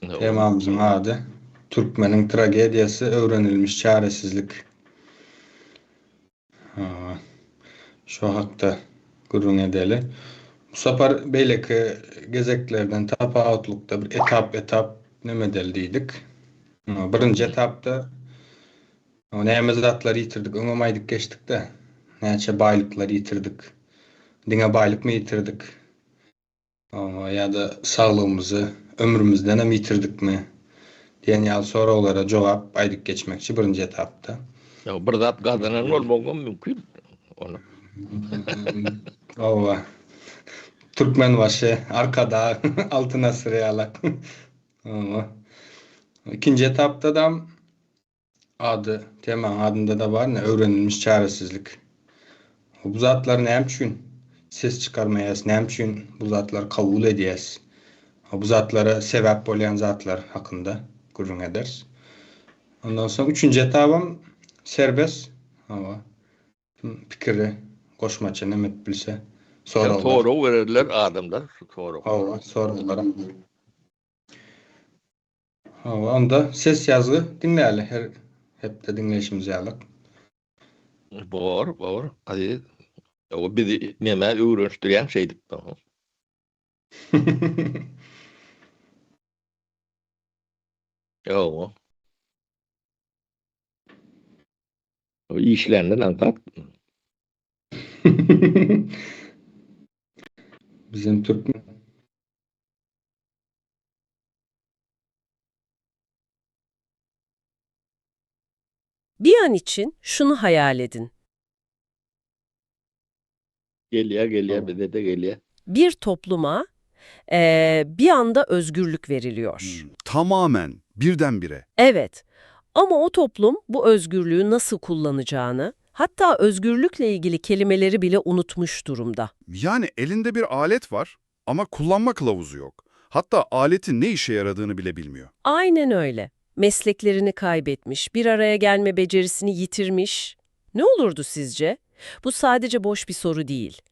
Temamyzyň ady Türkmeniň tragediýasy öwrenilmiş çaresizlik. Şo hakda gürrüň edeli. Bu sapar beýleki gezeklerden tapawutlykda bir etap-etap neme edeli diýdik. Birinji etapda näme zatlary ýitirdik, öňem aýdyp geçdik-de. Näçe baýlyklary ýitirdik. Diňe baýlykmy ýitirdik? Ýa-da saglygymyzy ömrümizdenem ýitirdikmi? diýen ýaly soraglara jogap aýdyp geçmekçi birinji etapda. Ýa bir zat gazanan bolmagam mümkin ony. Hawa. Türkmenbaşy, Arkadag, Altyn asyr ýalak. Hawa. Ikinji etapdadam Ady, temaň adynda-da bar ine, öwrenilmiş çaresizlik. Bu zatlary näme üçin ses çykarmaýas, näme üçin bu zatlary kabul edýäs? Bu zatlara sebäp bolýan zatlar hakynda gürrüň ederis. Ondan soň üçünji etabam serbest, hawa, kim pikiri goşmaça neme edip bilse, soraglar. Sorag bererler adamlar, sorag. Hawa, soraglara. Hawa, onda ses ýazgy diňläli her hepde diňleýşimiz ýalyk. Bor, bor, Aziz. O bizi nämä öwrenişdirýäň şeýdip. Ýowa. O işländen aňsat. Bizem türkmen. Bir an için şunu hayal edin. Gelýär, gelýär, bize-de gelýär. Bir topluma bir anda özgürlük veriliyor. Tamamen, birdenbire. Evet. Ama o toplum bu özgürlüğü nasıl kullanacağını, hatta özgürlükle ilgili kelimeleri bile unutmuş durumda. Yani elinde bir alet var ama kullanma kılavuzu yok. Hatta aletin ne işe yaradığını bile bilmiyor. Aynen öyle. Mesleklerini kaybetmiş, bir araya gelme becerisini yitirmiş. Ne olurdu sizce? Bu sadece boş bir soru değil.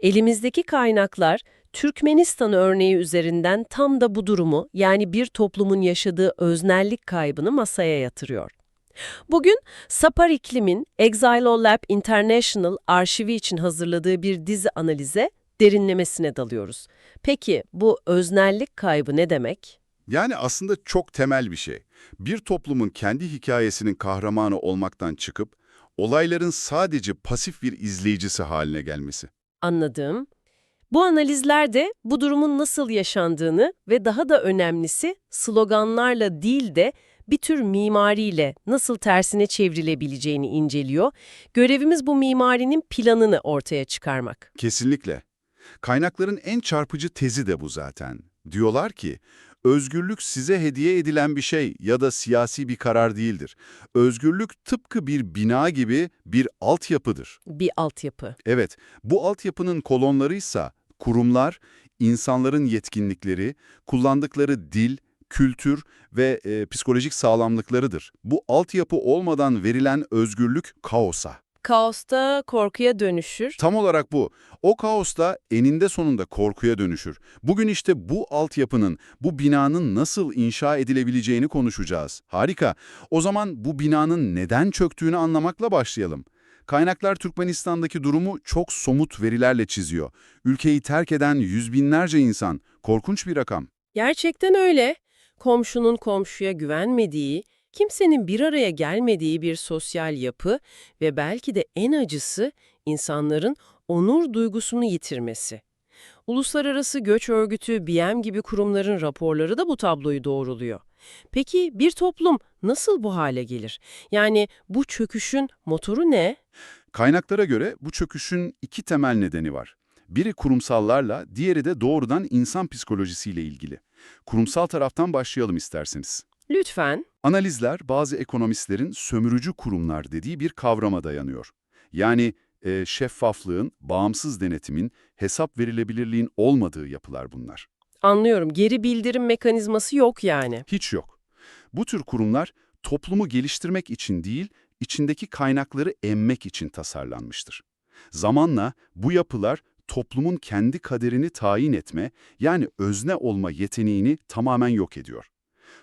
Elimizdeki kaynaklar Türkmenistan örneği üzerinden tam da bu durumu, yani bir toplumun yaşadığı öznellik kaybını masaya yatırıyor. Bugün Sapar İklim'in Exilo Lab International arşivi için hazırladığı bir dizi analize derinlemesine dalıyoruz. Peki bu öznellik kaybı ne demek? Yani aslında çok temel bir şey. Bir toplumun kendi hikayesinin kahramanı olmaktan çıkıp, olayların sadece pasif bir izleyicisi haline gelmesi. Anladım. Bu analizler de bu durumun nasıl yaşandığını ve daha da önemlisi sloganlarla değil de bir tür mimariyle nasıl tersine çevrilebileceğini inceliyor. Görevimiz bu mimarinin planını ortaya çıkarmak. Kesinlikle. Kaynakların en çarpıcı tezi de bu zaten. Diyorlar ki, özgürlük size hediye edilen bir şey ya da siyasi bir karar değildir. Özgürlük tıpkı bir bina gibi bir altyapıdır. Bir altyapı. Evet, bu altyapının kolonlarıysa kurumlar, insanların yetkinlikleri, kullandıkları dil, kültür ve psikolojik sağlamlıklarıdır. Bu altyapı olmadan verilen özgürlük kaosa. Kaosta korkuya dönüşür. Tam olarak bu. O kaos da eninde sonunda korkuya dönüşür. Bugün işte bu altyapının, bu binanın nasıl inşa edilebileceğini konuşacağız. Harika. O zaman bu binanın neden çöktüğünü anlamakla başlayalım. Kaynaklar Türkmenistan'daki durumu çok somut verilerle çiziyor. Ülkeyi terk eden yüz binlerce insan. Korkunç bir rakam. Gerçekten öyle. Komşunun komşuya güvenmediği, kimsenin bir araya gelmediği bir sosyal yapı ve belki de en acısı insanların onur duygusunu yitirmesi. Uluslararası Göç Örgütü, BM gibi kurumların raporları da bu tabloyu doğruluyor. Peki bir toplum nasıl bu hale gelir? Yani bu çöküşün motoru ne? Kaynaklara göre bu çöküşün iki temel nedeni var. Biri kurumsallarla, diğeri de doğrudan insan psikolojisiyle ilgili. Kurumsal taraftan başlayalım isterseniz. Lütfen. Analizler bazı ekonomistlerin sömürücü kurumlar dediği bir kavrama dayanıyor. Yani şeffaflığın, bağımsız denetimin, hesap verilebilirliğin olmadığı yapılar bunlar. Anlıyorum. Geri bildirim mekanizması yok yani. Hiç yok. Bu tür kurumlar toplumu geliştirmek için değil, içindeki kaynakları emmek için tasarlanmıştır. Zamanla bu yapılar toplumun kendi kaderini tayin etme, yani özne olma yeteneğini tamamen yok ediyor.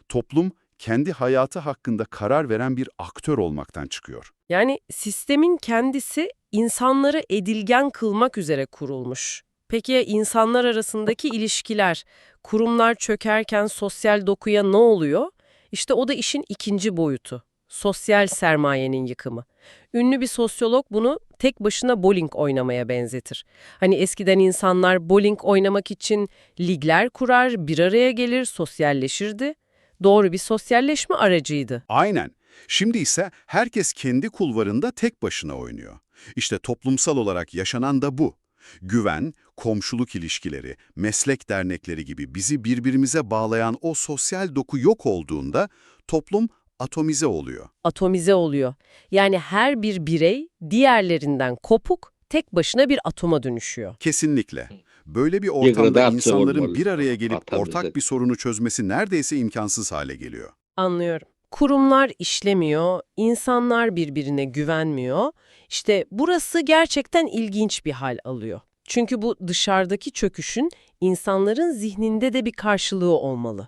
Toplum kendi hayatı hakkında karar veren bir aktör olmaktan çıkıyor. Yani sistemin kendisi insanları edilgen kılmak üzere kurulmuş. Peki ya insanlar arasındaki ilişkiler, kurumlar çökerken sosyal dokuya ne oluyor? İşte o da işin ikinci boyutu. Sosyal sermayenin yıkımı. Ünlü bir sosyolog bunu tek başına bowling oynamaya benzetir. Hani eskiden insanlar bowling oynamak için ligler kurar, bir araya gelir, sosyalleşirdi. Doğru bir sosyalleşme aracıydı. Aynen. Şimdi ise herkes kendi kulvarında tek başına oynuyor. İşte toplumsal olarak yaşanan da bu. Güven, komşuluk ilişkileri, meslek dernekleri gibi bizi birbirimize bağlayan o sosyal doku yok olduğunda toplum atomize oluyor. Atomize oluyor. Yani her bir birey diğerlerinden kopuk, tek başına bir atoma dönüşüyor. Kesinlikle. Böyle bir ortamda Degradasyon insanların olmalı. bir araya gelip Atomize. ortak bir sorunu çözmesi neredeyse imkansız hale geliyor. Anlıyorum. Kurumlar işlemiyor, insanlar birbirine güvenmiyor. İşte burası gerçekten ilginç bir hal alıyor. Çünkü bu dışarıdaki çöküşün insanların zihninde de bir karşılığı olmalı.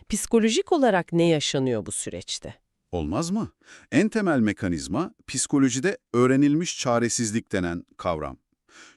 Psikolojik olarak ne yaşanıyor bu süreçte? Olmaz mı? En temel mekanizma psikolojide öğrenilmiş çaresizlik denen kavram.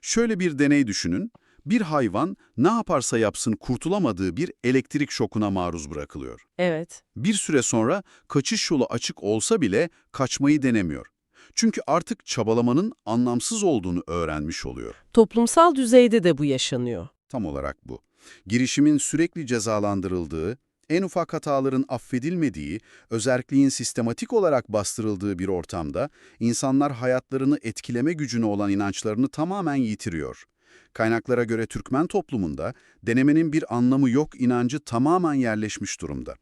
Şöyle bir deney düşünün. Bir hayvan ne yaparsa yapsın kurtulamadığı bir elektrik şokuna maruz bırakılıyor. Evet. Bir süre sonra kaçış yolu açık olsa bile kaçmayı denemiyor. Çünkü artık çabalamanın anlamsız olduğunu öğrenmiş oluyor. Toplumsal düzeyde de bu yaşanıyor. Tam olarak bu. Girişimin sürekli cezalandırıldığı, en ufak hataların affedilmediği, özerkliğin sistematik olarak bastırıldığı bir ortamda insanlar hayatlarını etkileme gücüne olan inançlarını tamamen yitiriyor. Kaynaklara göre Türkmen toplumunda denemenin bir anlamı yok inancı tamamen yerleşmiş durumda.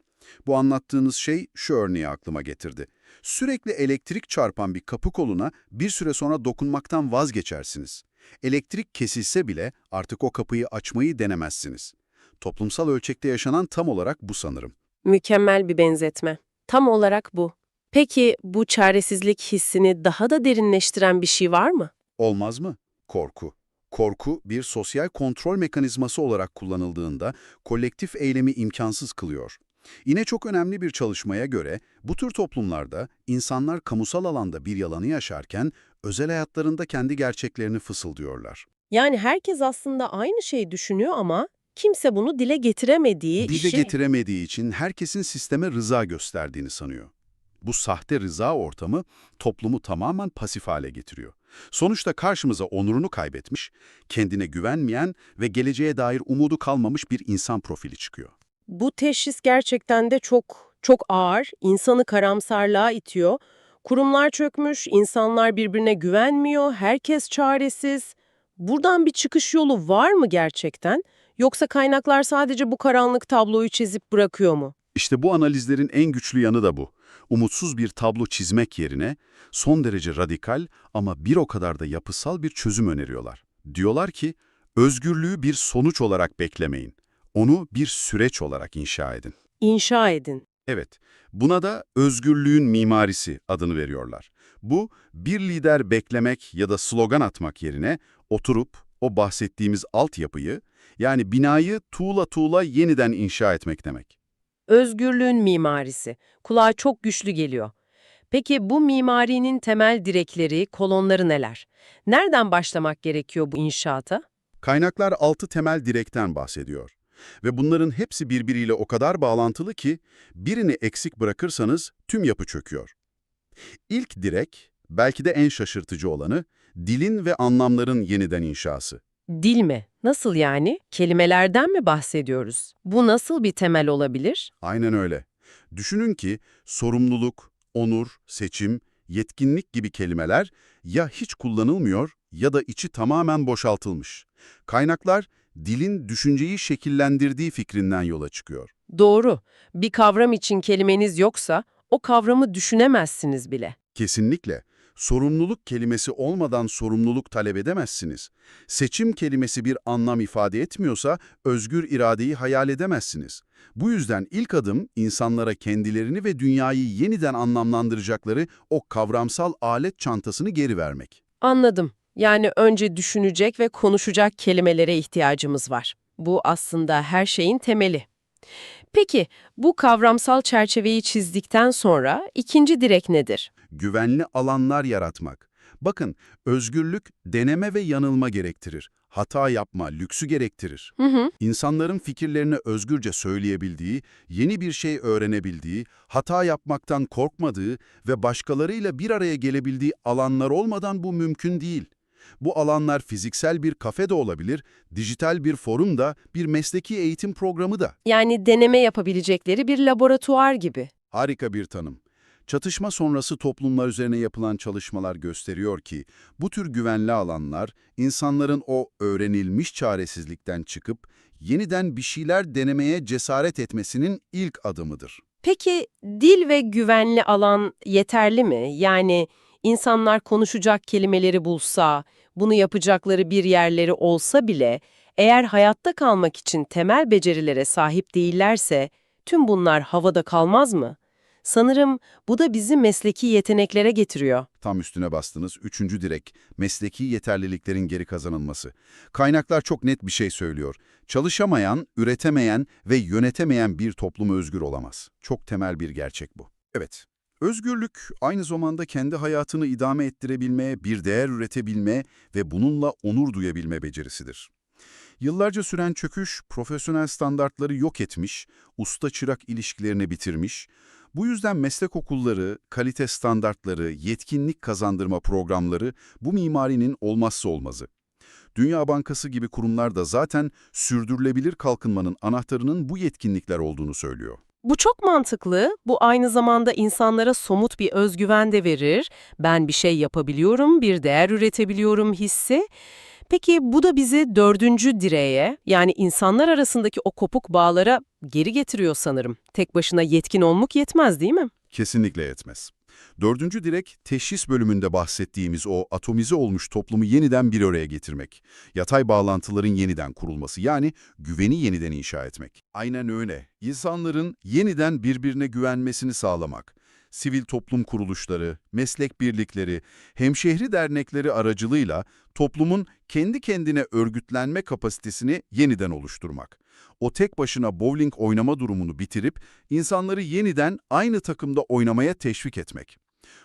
Bu anlattığınız şey şu örneği aklıma getirdi. Sürekli elektrik çarpan bir kapı koluna bir süre sonra dokunmaktan vazgeçersiniz. Elektrik kesilse bile artık o kapıyı açmayı denemezsiniz. Toplumsal ölçekte yaşanan tam olarak bu sanırım. Mükemmel bir benzetme. Tam olarak bu. Peki bu çaresizlik hissini daha da derinleştiren bir şey var mı? Olmaz mı? Korku. Korku bir sosyal kontrol mekanizması olarak kullanıldığında kolektif eylemi imkansız kılıyor. Yine çok önemli bir çalışmaya göre bu tür toplumlarda insanlar kamusal alanda bir yalanı yaşarken özel hayatlarında kendi gerçeklerini fısıldıyorlar. Yani herkes aslında aynı şeyi düşünüyor ama kimse bunu dile getiremediği Dile işi... getiremediği için herkesin sisteme rıza gösterdiğini sanıyor. Bu sahte rıza ortamı toplumu tamamen pasif hale getiriyor. Sonuçta karşımıza onurunu kaybetmiş, kendine güvenmeyen ve geleceğe dair umudu kalmamış bir insan profili çıkıyor. Bu teşhis gerçekten de çok çok ağır, insanı karamsarlığa itiyor. Kurumlar çökmüş, insanlar birbirine güvenmiyor, herkes çaresiz. Buradan bir çıkış yolu var mı gerçekten? Yoksa kaynaklar sadece bu karanlık tabloyu çizip bırakıyor mu? İşte bu analizlerin en güçlü yanı da bu. Umutsuz bir tablo çizmek yerine son derece radikal ama bir o kadar da yapısal bir çözüm öneriyorlar. Diyorlar ki, özgürlüğü bir sonuç olarak beklemeyin. Onu bir süreç olarak inşa edin. İnşa edin. Evet, buna da özgürlüğün mimarisi adını veriyorlar. Bu, bir lider beklemek ya da slogan atmak yerine oturup o bahsettiğimiz altyapıyı, yani binayı tuğla tuğla yeniden inşa etmek demek. Özgürlüğün mimarisi. Kulağa çok güçlü geliyor. Peki bu mimarinin temel direkleri, kolonları neler? Nereden başlamak gerekiyor bu inşaata? Kaynaklar altı temel direkten bahsediyor. Ve bunların hepsi birbiriyle o kadar bağlantılı ki birini eksik bırakırsanız tüm yapı çöküyor. İlk direk, belki de en şaşırtıcı olanı, dilin ve anlamların yeniden inşası. Dil mi? Nasıl yani? Kelimelerden mi bahsediyoruz? Bu nasıl bir temel olabilir? Aynen öyle. Düşünün ki sorumluluk, onur, seçim, yetkinlik gibi kelimeler ya hiç kullanılmıyor ya da içi tamamen boşaltılmış. Kaynaklar dilin düşünceyi şekillendirdiği fikrinden yola çıkıyor. Doğru. Bir kavram için kelimeniz yoksa o kavramı düşünemezsiniz bile. Kesinlikle. Sorumluluk kelimesi olmadan sorumluluk talep edemezsiniz. Seçim kelimesi bir anlam ifade etmiyorsa özgür iradeyi hayal edemezsiniz. Bu yüzden ilk adım insanlara kendilerini ve dünyayı yeniden anlamlandıracakları o kavramsal alet çantasını geri vermek. Anladım. Yani önce düşünecek ve konuşacak kelimelere ihtiyacımız var. Bu aslında her şeyin temeli. Peki, bu kavramsal çerçeveyi çizdikten sonra ikinci direk nedir? Güvenli alanlar yaratmak. Bakın, özgürlük deneme ve yanılma gerektirir. Hata yapma lüksü gerektirir. Hı hı. İnsanların fikirlerini özgürce söyleyebildiği, yeni bir şey öğrenebildiği, hata yapmaktan korkmadığı ve başkalarıyla bir araya gelebildiği alanlar olmadan bu mümkün değil. Bu alanlar fiziksel bir kafe de olabilir, dijital bir forum da, bir mesleki eğitim programı da. Yani deneme yapabilecekleri bir laboratuvar gibi. Harika bir tanım. Çatışma sonrası toplumlar üzerine yapılan çalışmalar gösteriyor ki bu tür güvenli alanlar insanların o öğrenilmiş çaresizlikten çıkıp yeniden bir şeyler denemeye cesaret etmesinin ilk adımıdır. Peki dil ve güvenli alan yeterli mi? Yani insanlar konuşacak kelimeleri bulsa, bunu yapacakları bir yerleri olsa bile eğer hayatta kalmak için temel becerilere sahip değillerse tüm bunlar havada kalmaz mı? Sanırım bu da bizi mesleki yeteneklere getiriyor. Tam üstüne bastınız. Üçüncü direk, mesleki yeterliliklerin geri kazanılması. Kaynaklar çok net bir şey söylüyor. Çalışamayan, üretemeyen ve yönetemeyen bir toplum özgür olamaz. Çok temel bir gerçek bu. Evet, özgürlük aynı zamanda kendi hayatını idame ettirebilme, bir değer üretebilme ve bununla onur duyabilme becerisidir. Yıllarca süren çöküş, profesyonel standartları yok etmiş, usta-çırak ilişkilerini bitirmiş. Bu yüzden meslek okulları, kalite standartları, yetkinlik kazandırma programları bu mimarinin olmazsa olmazı. Dünya Bankası gibi kurumlar da zaten sürdürülebilir kalkınmanın anahtarının bu yetkinlikler olduğunu söylüyor. Bu çok mantıklı. Bu aynı zamanda insanlara somut bir özgüven de verir. Ben bir şey yapabiliyorum, bir değer üretebiliyorum hissi. Peki bu da bizi dördüncü direğe, yani insanlar arasındaki o kopuk bağlara geri getiriyor sanırım. Tek başına yetkin olmak yetmez değil mi? Kesinlikle yetmez. Dördüncü direk, teşhis bölümünde bahsettiğimiz o atomize olmuş toplumu yeniden bir araya getirmek. Yatay bağlantıların yeniden kurulması yani güveni yeniden inşa etmek. Aynen öyle. İnsanların yeniden birbirine güvenmesini sağlamak. Sivil toplum kuruluşları, meslek birlikleri, hemşehri dernekleri aracılığıyla toplumun kendi kendine örgütlenme kapasitesini yeniden oluşturmak. O tek başına bowling oynama durumunu bitirip insanları yeniden aynı takımda oynamaya teşvik etmek.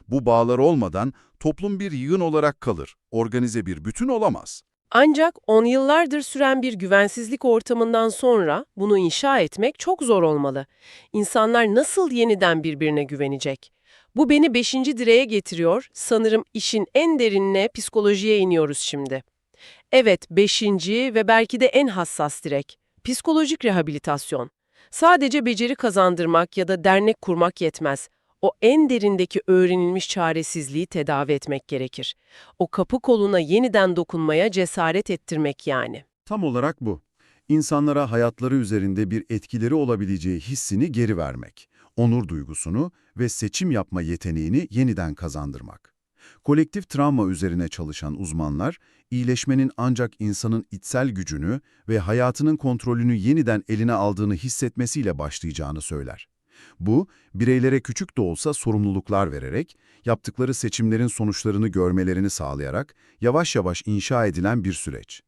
Bu bağlar olmadan toplum bir yığın olarak kalır, organize bir bütün olamaz. Ancak on yıllardır süren bir güvensizlik ortamından sonra bunu inşa etmek çok zor olmalı. İnsanlar nasıl yeniden birbirine güvenecek? Bu beni beşinci direğe getiriyor. Sanırım işin en derinine psikolojiye iniyoruz şimdi. Evet, beşinci ve belki de en hassas direk. Psikolojik rehabilitasyon. Sadece beceri kazandırmak ya da dernek kurmak yetmez. O en derindeki öğrenilmiş çaresizliği tedavi etmek gerekir. O kapı koluna yeniden dokunmaya cesaret ettirmek yani. Tam olarak bu. İnsanlara hayatları üzerinde bir etkileri olabileceği hissini geri vermek, onur duygusunu ve seçim yapma yeteneğini yeniden kazandırmak. Kolektif travma üzerine çalışan uzmanlar, iyileşmenin ancak insanın içsel gücünü ve hayatının kontrolünü yeniden eline aldığını hissetmesiyle başlayacağını söyler. Bu, bireylere küçük de olsa sorumluluklar vererek, yaptıkları seçimlerin sonuçlarını görmelerini sağlayarak yavaş yavaş inşa edilen bir süreç.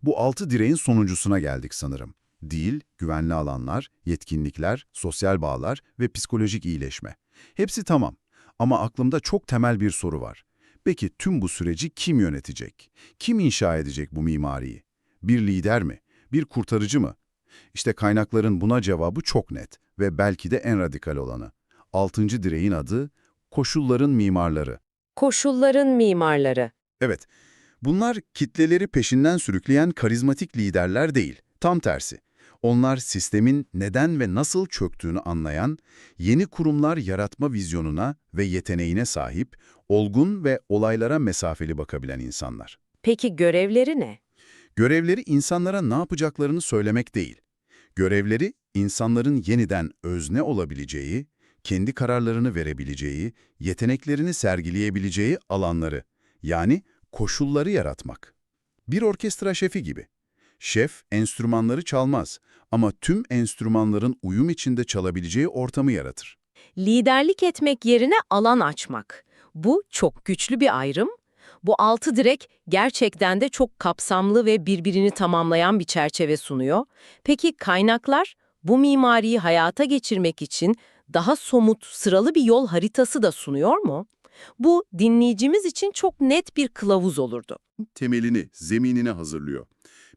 Bu altı direğin sonuncusuna geldik sanırım. Dil, güvenli alanlar, yetkinlikler, sosyal bağlar ve psikolojik iyileşme. Hepsi tamam ama aklımda çok temel bir soru var. Peki tüm bu süreci kim yönetecek? Kim inşa edecek bu mimariyi? Bir lider mi? Bir kurtarıcı mı? İşte kaynakların buna cevabı çok net ve belki de en radikal olanı. Altıncı direğin adı koşulların mimarları. Koşulların mimarları. Evet, bunlar kitleleri peşinden sürükleyen karizmatik liderler değil, tam tersi. Onlar sistemin neden ve nasıl çöktüğünü anlayan, yeni kurumlar yaratma vizyonuna ve yeteneğine sahip, olgun ve olaylara mesafeli bakabilen insanlar. Peki görevleri ne? Görevleri insanlara ne yapacaklarını söylemek değil. Görevleri insanların yeniden özne olabileceği, kendi kararlarını verebileceği, yeteneklerini sergileyebileceği alanları, yani koşulları yaratmak. Bir orkestra şefi gibi. Şef enstrümanları çalmaz ama tüm enstrümanların uyum içinde çalabileceği ortamı yaratır. Liderlik etmek yerine alan açmak. Bu çok güçlü bir ayrım. Bu altı direk gerçekten de çok kapsamlı ve birbirini tamamlayan bir çerçeve sunuyor. Peki kaynaklar? bu mimariyi hayata geçirmek için daha somut, sıralı bir yol haritası da sunuyor mu? Bu dinleyicimiz için çok net bir kılavuz olurdu. Temelini, zeminini hazırlıyor.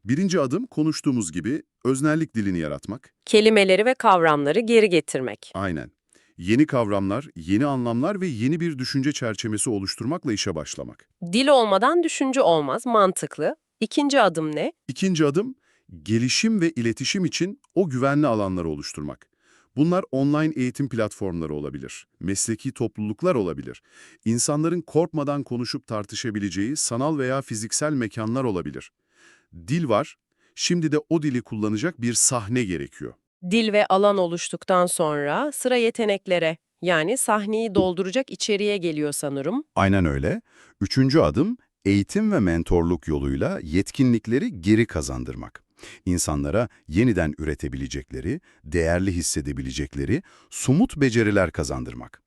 Birinci adım konuştuğumuz gibi öznellik dilini yaratmak. Kelimeleri ve kavramları geri getirmek. Aynen. Yeni kavramlar, yeni anlamlar ve yeni bir düşünce çerçevesi oluşturmakla işe başlamak. Dil olmadan düşünce olmaz, mantıklı. İkinci adım ne? İkinci adım, gelişim ve iletişim için o güvenli alanları oluşturmak. Bunlar online eğitim platformları olabilir, mesleki topluluklar olabilir, insanların korkmadan konuşup tartışabileceği sanal veya fiziksel mekanlar olabilir. Dil var, şimdi de o dili kullanacak bir sahne gerekiyor. Dil ve alan oluştuktan sonra sıra yeteneklere, yani sahneyi dolduracak içeriğe geliyor sanırım. Aynen öyle. Üçüncü adım, eğitim ve mentorluk yoluyla yetkinlikleri geri kazandırmak. İnsanlara yeniden üretebilecekleri, değerli hissedebilecekleri somut beceriler kazandırmak.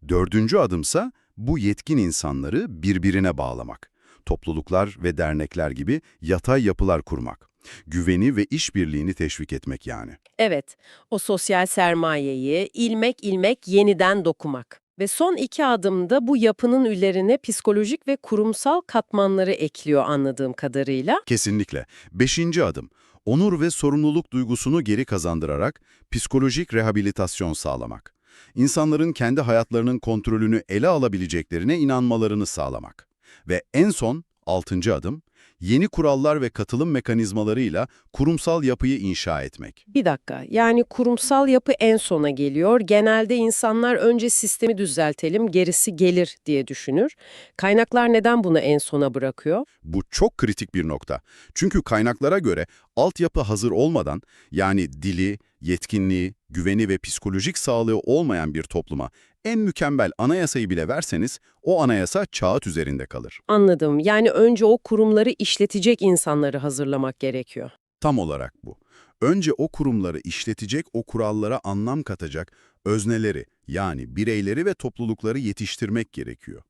Dördüncü adımsa bu yetkin insanları birbirine bağlamak. Topluluklar ve dernekler gibi yatay yapılar kurmak. Güveni ve işbirliğini teşvik etmek yani. Evet, o sosyal sermayeyi ilmek ilmek yeniden dokumak. Ve son iki adımda bu yapının üzerine psikolojik ve kurumsal katmanları ekliyor anladığım kadarıyla. Kesinlikle. Beşinci adım, onur ve sorumluluk duygusunu geri kazandırarak psikolojik rehabilitasyon sağlamak. İnsanların kendi hayatlarının kontrolünü ele alabileceklerine inanmalarını sağlamak. Ve en son, altıncı adım, yeni kurallar ve katılım mekanizmalarıyla kurumsal yapıyı inşa etmek. Bir dakika, yani kurumsal yapı en sona geliyor. Genelde insanlar önce sistemi düzeltelim, gerisi gelir diye düşünür. Kaynaklar neden bunu en sona bırakıyor? Bu çok kritik bir nokta. Çünkü kaynaklara göre altyapı hazır olmadan, yani dili, yetkinliği, güveni ve psikolojik sağlığı olmayan bir topluma en mükemmel anayasayı bile verseniz o anayasa kağıt üzerinde kalır. Anladım. Yani önce o kurumları işletecek insanları hazırlamak gerekiyor. Tam olarak bu. Önce o kurumları işletecek, o kurallara anlam katacak özneleri yani bireyleri ve toplulukları yetiştirmek gerekiyor.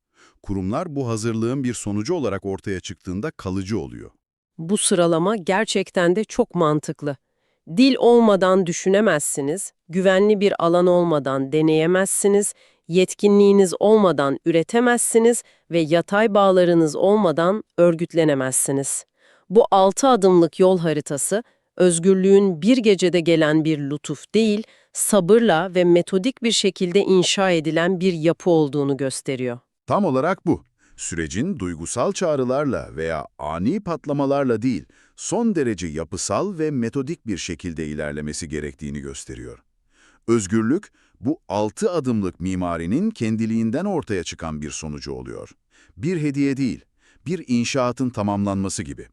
Kurumlar bu hazırlığın bir sonucu olarak ortaya çıktığında kalıcı oluyor. Bu sıralama gerçekten de çok mantıklı. Dil olmadan düşünemezsiniz, güvenli bir alan olmadan deneyemezsiniz, yetkinliğiniz olmadan üretemezsiniz ve yatay bağlarınız olmadan örgütlenemezsiniz. Bu altı adımlık yol haritası, özgürlüğün bir gecede gelen bir lütuf değil, sabırla ve metodik bir şekilde inşa edilen bir yapı olduğunu gösteriyor. Tam olarak bu. Sürecin duygusal çağrılarla veya ani patlamalarla değil, son derece yapısal ve metodik bir şekilde ilerlemesi gerektiğini gösteriyor. Özgürlük, bu altı adımlık mimarinin kendiliğinden ortaya çıkan bir sonucu oluyor. Bir hediye değil, bir inşaatın tamamlanması gibi.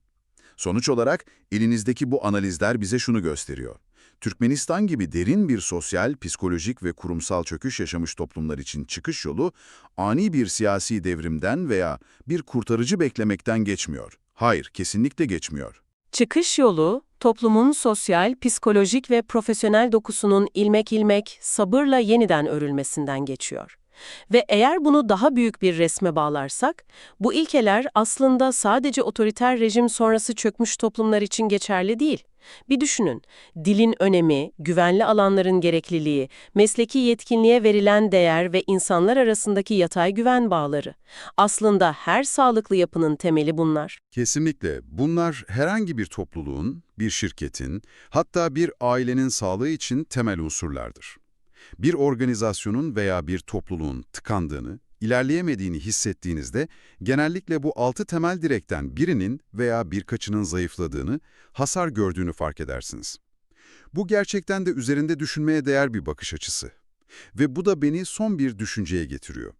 Sonuç olarak elinizdeki bu analizler bize şunu gösteriyor. Türkmenistan gibi derin bir sosyal, psikolojik ve kurumsal çöküş yaşamış toplumlar için çıkış yolu, ani bir siyasi devrimden veya bir kurtarıcı beklemekten geçmiyor. Hayır, kesinlikle geçmiyor. Çıkış yolu, toplumun sosyal, psikolojik ve profesyonel dokusunun ilmek ilmek, sabırla yeniden örülmesinden geçiyor. Ve eğer bunu daha büyük bir resme bağlarsak, bu ilkeler aslında sadece otoriter rejim sonrası çökmüş toplumlar için geçerli değil. Bir düşünün, dilin önemi, güvenli alanların gerekliliği, mesleki yetkinliğe verilen değer ve insanlar arasındaki yatay güven bağları. Aslında her sağlıklı yapının temeli bunlar. Kesinlikle. Bunlar herhangi bir topluluğun, bir şirketin, hatta bir ailenin sağlığı için temel unsurlardır. Bir organizasyonun veya bir topluluğun tıkandığını, ilerleyemediğini hissettiğinizde genellikle bu altı temel direkten birinin veya birkaçının zayıfladığını, hasar gördüğünü fark edersiniz. Bu gerçekten de üzerinde düşünmeye değer bir bakış açısı. Ve bu da beni son bir düşünceye getiriyor.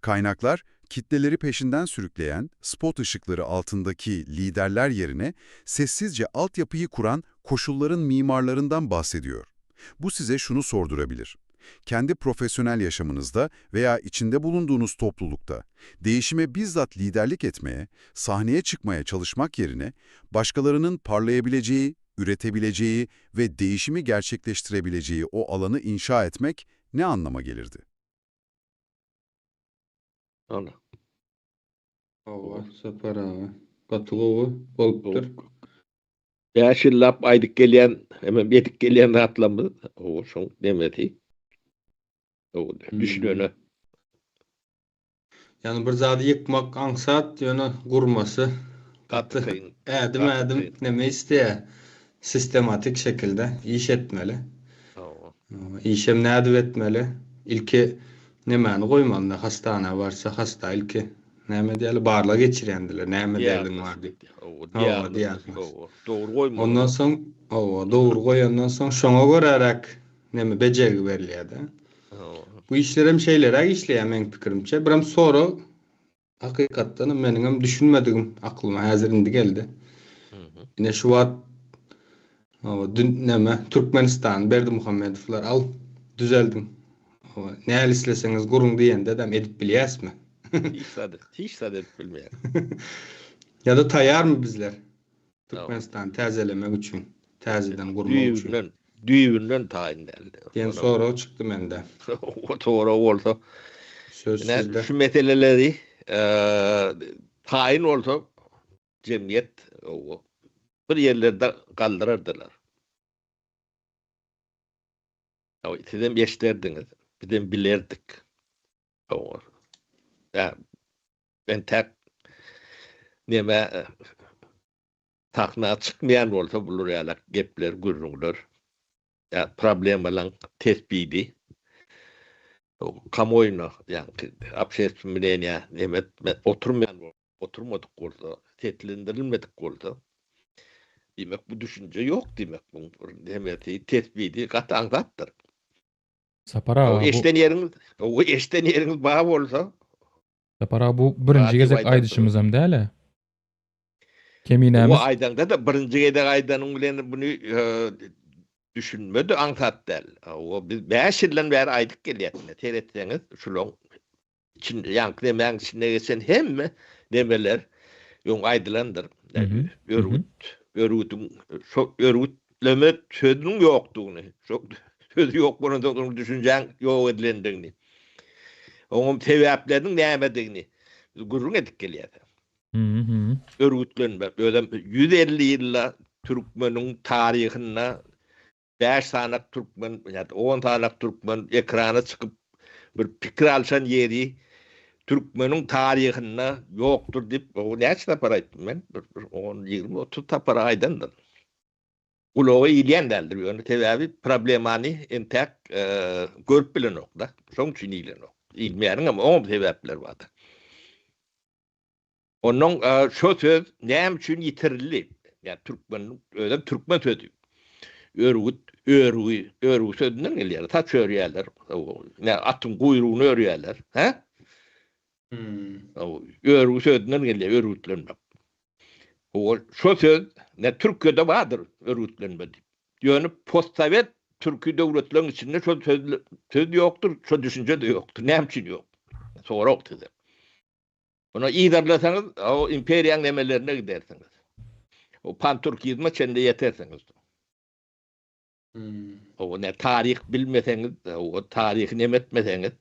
Kaynaklar, kitleleri peşinden sürükleyen, spot ışıkları altındaki liderler yerine sessizce altyapıyı kuran koşulların mimarlarından bahsediyor. Bu size şunu sordurabilir. Kendi profesyonel yaşamınızda veya içinde bulunduğunuz toplulukta değişime bizzat liderlik etmeye, sahneye çıkmaya çalışmak yerine başkalarının parlayabileceği, üretebileceği ve değişimi gerçekleştirebileceği o alanı inşa etmek ne anlama gelirdi? Allah. Hawa, süper abi. Gaty gowy bolupdyr. 5 ýyllap aýdyp gelýän, hemem edip gelýän zatlarymyz, o şoň demesi. O düşünene. Ýagny bir zady ýykmak aňsat, ýöne gurmasy gaty kyn. Ädim ädim neme isleýär? Sistematik şekilde iş etmeli. Işem nädip etmeli? Ilki nemäni goýmalyda hastana barsa hasta ilki näme diýeli barlag geçirýändiler näme derdiň bar diýip. Hawa diagnoz. Dogry goýmaly. Ondan soň hawa dogry goýandan soň şoňa göräräk neme bejergi berilýärde. Bu işlerem şeýleräk işleýär meň pikirimçe. Birem sorag hakykatdanam meniňem düşünmedigim aklyma häzir indi geldi. Ine şu wagt hawa dün neme Türkmenistan Berdimuhamedowlar al düzeldiň. Hawa näl isleseňiz guruň diýendedem edip bilýäsmi? Hiç zat, hiç zat edip bilmeýär. Ýa-da taýýarmy bizler? Türkmenistany täzelemek üçin, täzeden gurmak üçin. Düýbünden, düýbünden taýyn däl. Diýen sorag çykdy mende. O sorag bolsa, Söz ine sizde. şu meseleleri taýyn bolsa jemgyýet bir ýerlerde galdyrardylar. Sizem eşderdiňiz, bizem bilerdik. Entäk neme sahna çykmaýan bolsa bular ýalak gepler, gürrüňler, ýa problemalaň tesbidi kamuoýuna, ýaňky общественное мнение neme oturmaýan oturmadyk bolsa, seslendirilmedik bolsa, diýmek bu düşünje ýok diýmek bu nemesi tesbidi gaty aňsatdyr. Sapar aga bu Eşden ýeriňiz, eşden ýeriňiz bar bolsa Sapar aga bu birinji gezek aýdyşymyzam däl-ä. Keminämiz. Bu aýdaňda-da birinji gezek aýdanyň bilen muny düşünme-de aňsat däl. O biz 5 ýyldan bäri aýdyp gelýäs ine seretseňiz şulaň içinde ýaňky nemäň içinde geçen hemme nemeler öň aýdylandyr. Örgüt, örgüdiň şo örgütleme sözüniň ýokdugyny, şo sözi ýok bolansoň onuň düşünjäň ýok edilendigini. Onuň sebäpleriniň nämedigini biz gürrüň edip gelýäs. Örgütlenme, özem 150 ýylda türkmeniň taryhynda 5 sanak türkmen ýa-da 10 sanak türkmen ekrana çykyp bir pikir alşan ýeri türkmeniň taryhynda ýokdur diýip, o näçe sapar aýtdym men? Bir 10, 20, 30 sapar aýdandyr. Gulaga ilýän däldir ýöne sebäbi problemany entäk görüp bilenokda. Şoň üçin ilenok. Ilmeýäniň hem oňam sebäpleri bardyr. Onnoň şo söz näme üçin ýitirildi? Ýa türkmeniň özem türkmen sözi. Örgüt, örgi, örgi sözünden gelýär. Saç örýärler. Nä atyň guýrugyny örýärler. Hä? Örgi sözünden gelýär örgütlenmek. Ol şo söz ne Türkiýede bardyr örgütlenme diýip. Ýöne postsowet türki döwletleriň içinde şo söz söz ýokdur, şo düşünje-de ýokdur. Näme üçin ýok? Sorag size. Muny yzarlasaňyz, o imperiýaň nemelerine gidersiňiz. O pantürkizme çenli ýetersiňiz. O ne taryh bilmeseňiz, o taryhy neme etmeseňiz,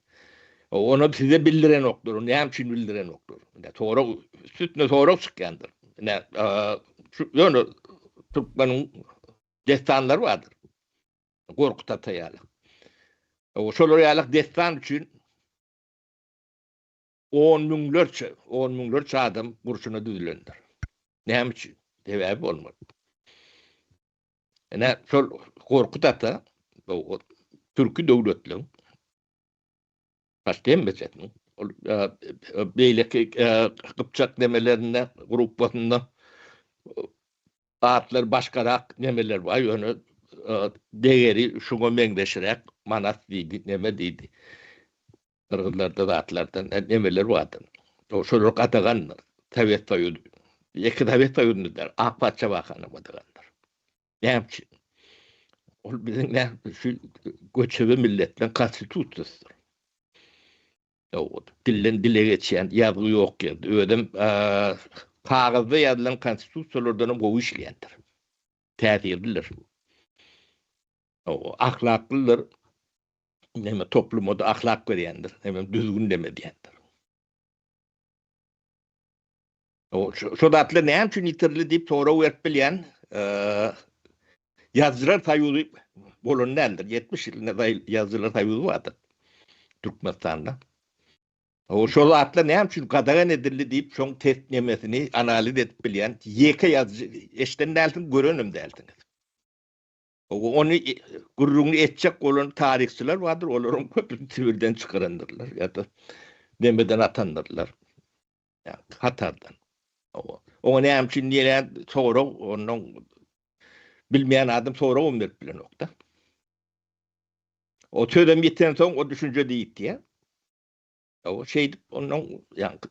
ony size bildirenoklar, ony näme üçin bildirenoklar? Ne sorag, üstüne sorag çykýandyr. Ne şu ýöne türkmeniň dessanlary bardyr. Gorkut ata ýaly. O şolar ýaly dessan üçin on müňlerçe, on müňlerçe adam gurşuna düzülendir. Näme üçin? Sebäbi bolmaly. Ine, şol Gorkut ata türki döwletleriň baş hemmesiniň ol beýleki gypjak nemelerinde gruppasynda atlar başgarak nemeler bar, ýöne degeri şuňa meňzeşräk Manas diýdi, neme diýdi. Gyrgyzlarda zatlardan nemeler bardy. Şolar gadagandyr. Sowet Soýuzy. Ýeke Sowet Soýuzynda däl, Ak patyşa wakany gadagandyr. Näme üçin? Ol biziň näme şu göçebe milletleriň konstitusiýasydyr. Dilden dile geçýän ýazgy ýok ýerde. Özem kagyzda ýazylan konstitusiýalardan hem gowy işleýändir. Täsirlidir. Ahlaklydyr. Näme topluma-da ahlak berýändir, näme düzgün neme diýendir. O şo zatlar näme üçin ýitirildi diýip sorag berip bilýän. Ýazyjylar soýuzy bolan däldir. 70 ýylynda Ýazyjylar soýuzy bardyr Türkmenistanda. O şol zatlar näme üçin gadagan edildi diýip, şoň test nemesini analiz edip bilýän ýeke ýazyjy eşiden dälsiň, görenem dälsiňiz. Ony gürrüňini etjek bolan taryhçylar bardyr, olaryň köpüsini Sibirden çykarandyrlar ýa-da nemeden atandyrlar. Ýa hatardan. Oňa näme üçin diýilýän sorag, ondan bilmeýän adam soragam berip bilenok-da. O sözem ýitensoň o düşünje-de ýitýär. O şeýdip ondan ýaňky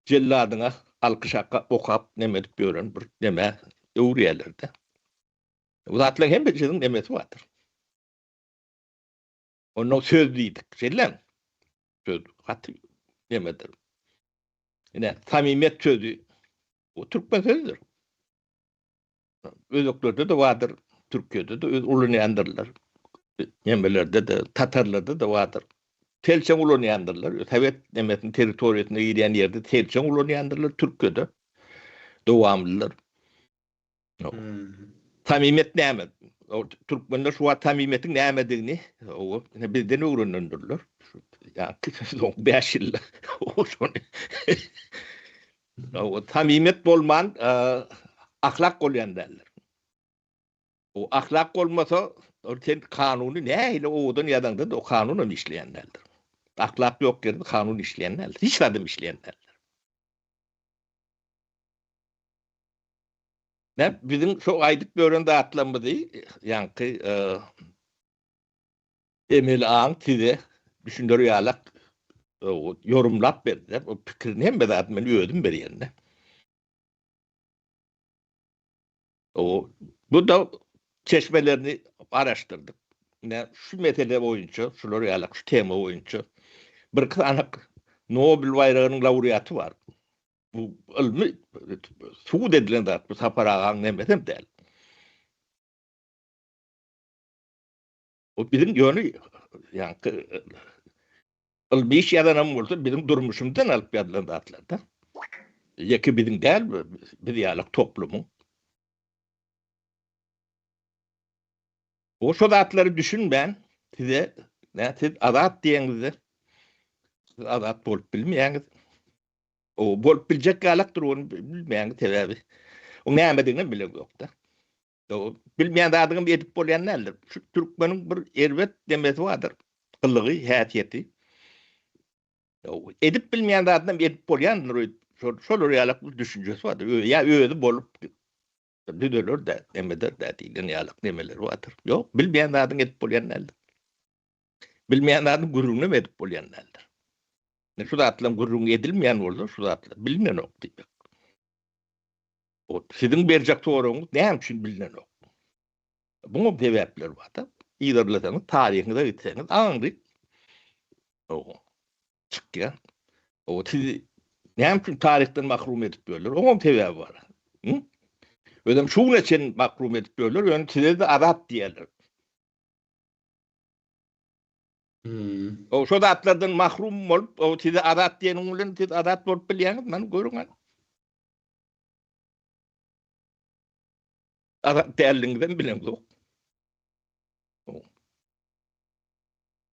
jelladyňa alkyş okap neme edip ýören bir neme öwürýärler-de. Bu zatlaryň hemmesiniň nemesi bardyr. Ondan söz diýdik. Şeýle. Söz gaty nemedir. Ine, samimiýet sözi bu türkmen sözüdir. Özbeklerde-de bardyr, Türkiýede-de öz ulanýandyrlar. Nemelerde-de, tatarlarda-da bardyr. Selçeň ulanýandyrlar. Sowet nemesiniň territoriýasyna girýän ýerde selçeň ulanýandyrlar Türkiýede. Dowamlydyr. Samimiýet näme? Türkmenler şu wagt samimiýetiň nämedigini bizden öwrenendirler. Soňky 5 ýylda şony. Samimiýet bolman ahlak bolýan däldir. O ahlak bolmasa, ol sen kanuny nähili owadan ýazaňda-da o kanun hem işleýän däldir. Ahlak ýok ýerde kanun işleýän däldir. Hiç zadam işleýän däldir. Näme biziň şo aýdyp ýören zatlarymyzy ýaňky emeli aň size düşüner ýalak ýorumlap berdi. O pikirini hemme zadyny men özüm berýän-de. O bu da çeşmelerini araşdyrdyk. Ine şu mesele boýunça, şular ýalak şu tema boýunça bir sany Nobel baýragynyň laureaty bar. Bu ylmy subut edilen zat. Bu Sapar agaň nemesem däl. O biziň ýöne ýaňky ylmy iş ýazanam bolsa biziň durmuşymyzdan alyp ýazylan zatlar-da. Ýeke biziň däl, biz ýaly toplumyň. O şo zatlary düşünmän size nä siz azat diýeňizde siz azat bolup bilmeýäňiz. O bolup biljek ýalakdyr ony bilmeýäňiz sebäbi. O nämedigini bilen ýok-da. O bilmeýän zadyňam edip bolýan däldir. Şu türkmeniň bir erbet demesi bardyr. Gylygy, häsiýeti. Edip bilmeýän zadynam edip bolýandyr öýdüp. Şol şolar ýalak bir düşünjesi bardyr. Ýa özi bolup düzeler-de, nemeder-de diýlen ýalak nemeleri bardyr. Ýok, bilmeýän zadyňy edip bolýan däldir. Bilmeýän zadyň gürrüňinem edip bolýan däldir. Şu zatlaryň gürrüňi edilmeýän bolsa, şu zatlar bilinenok diýmek. O siziň berjek soragyňyz näme üçin bilinenok? Buňa sebäpler bar-da. Yzarlasaňyz, taryhyňyza gitseňiz, aňry çykýar. O sizi näme üçin taryhdan mahrum edip ýörler? Oňam sebäbi bar. Özem şu güne çenli mahrum edip ýörler, ýöne size-de azat diýýärler. O şo zatlardan mahrum bolup, o size azat diýeniň bilen siz azat bolup bilýäňiz, meni görüň. Azat däldigiňizem bileňzok.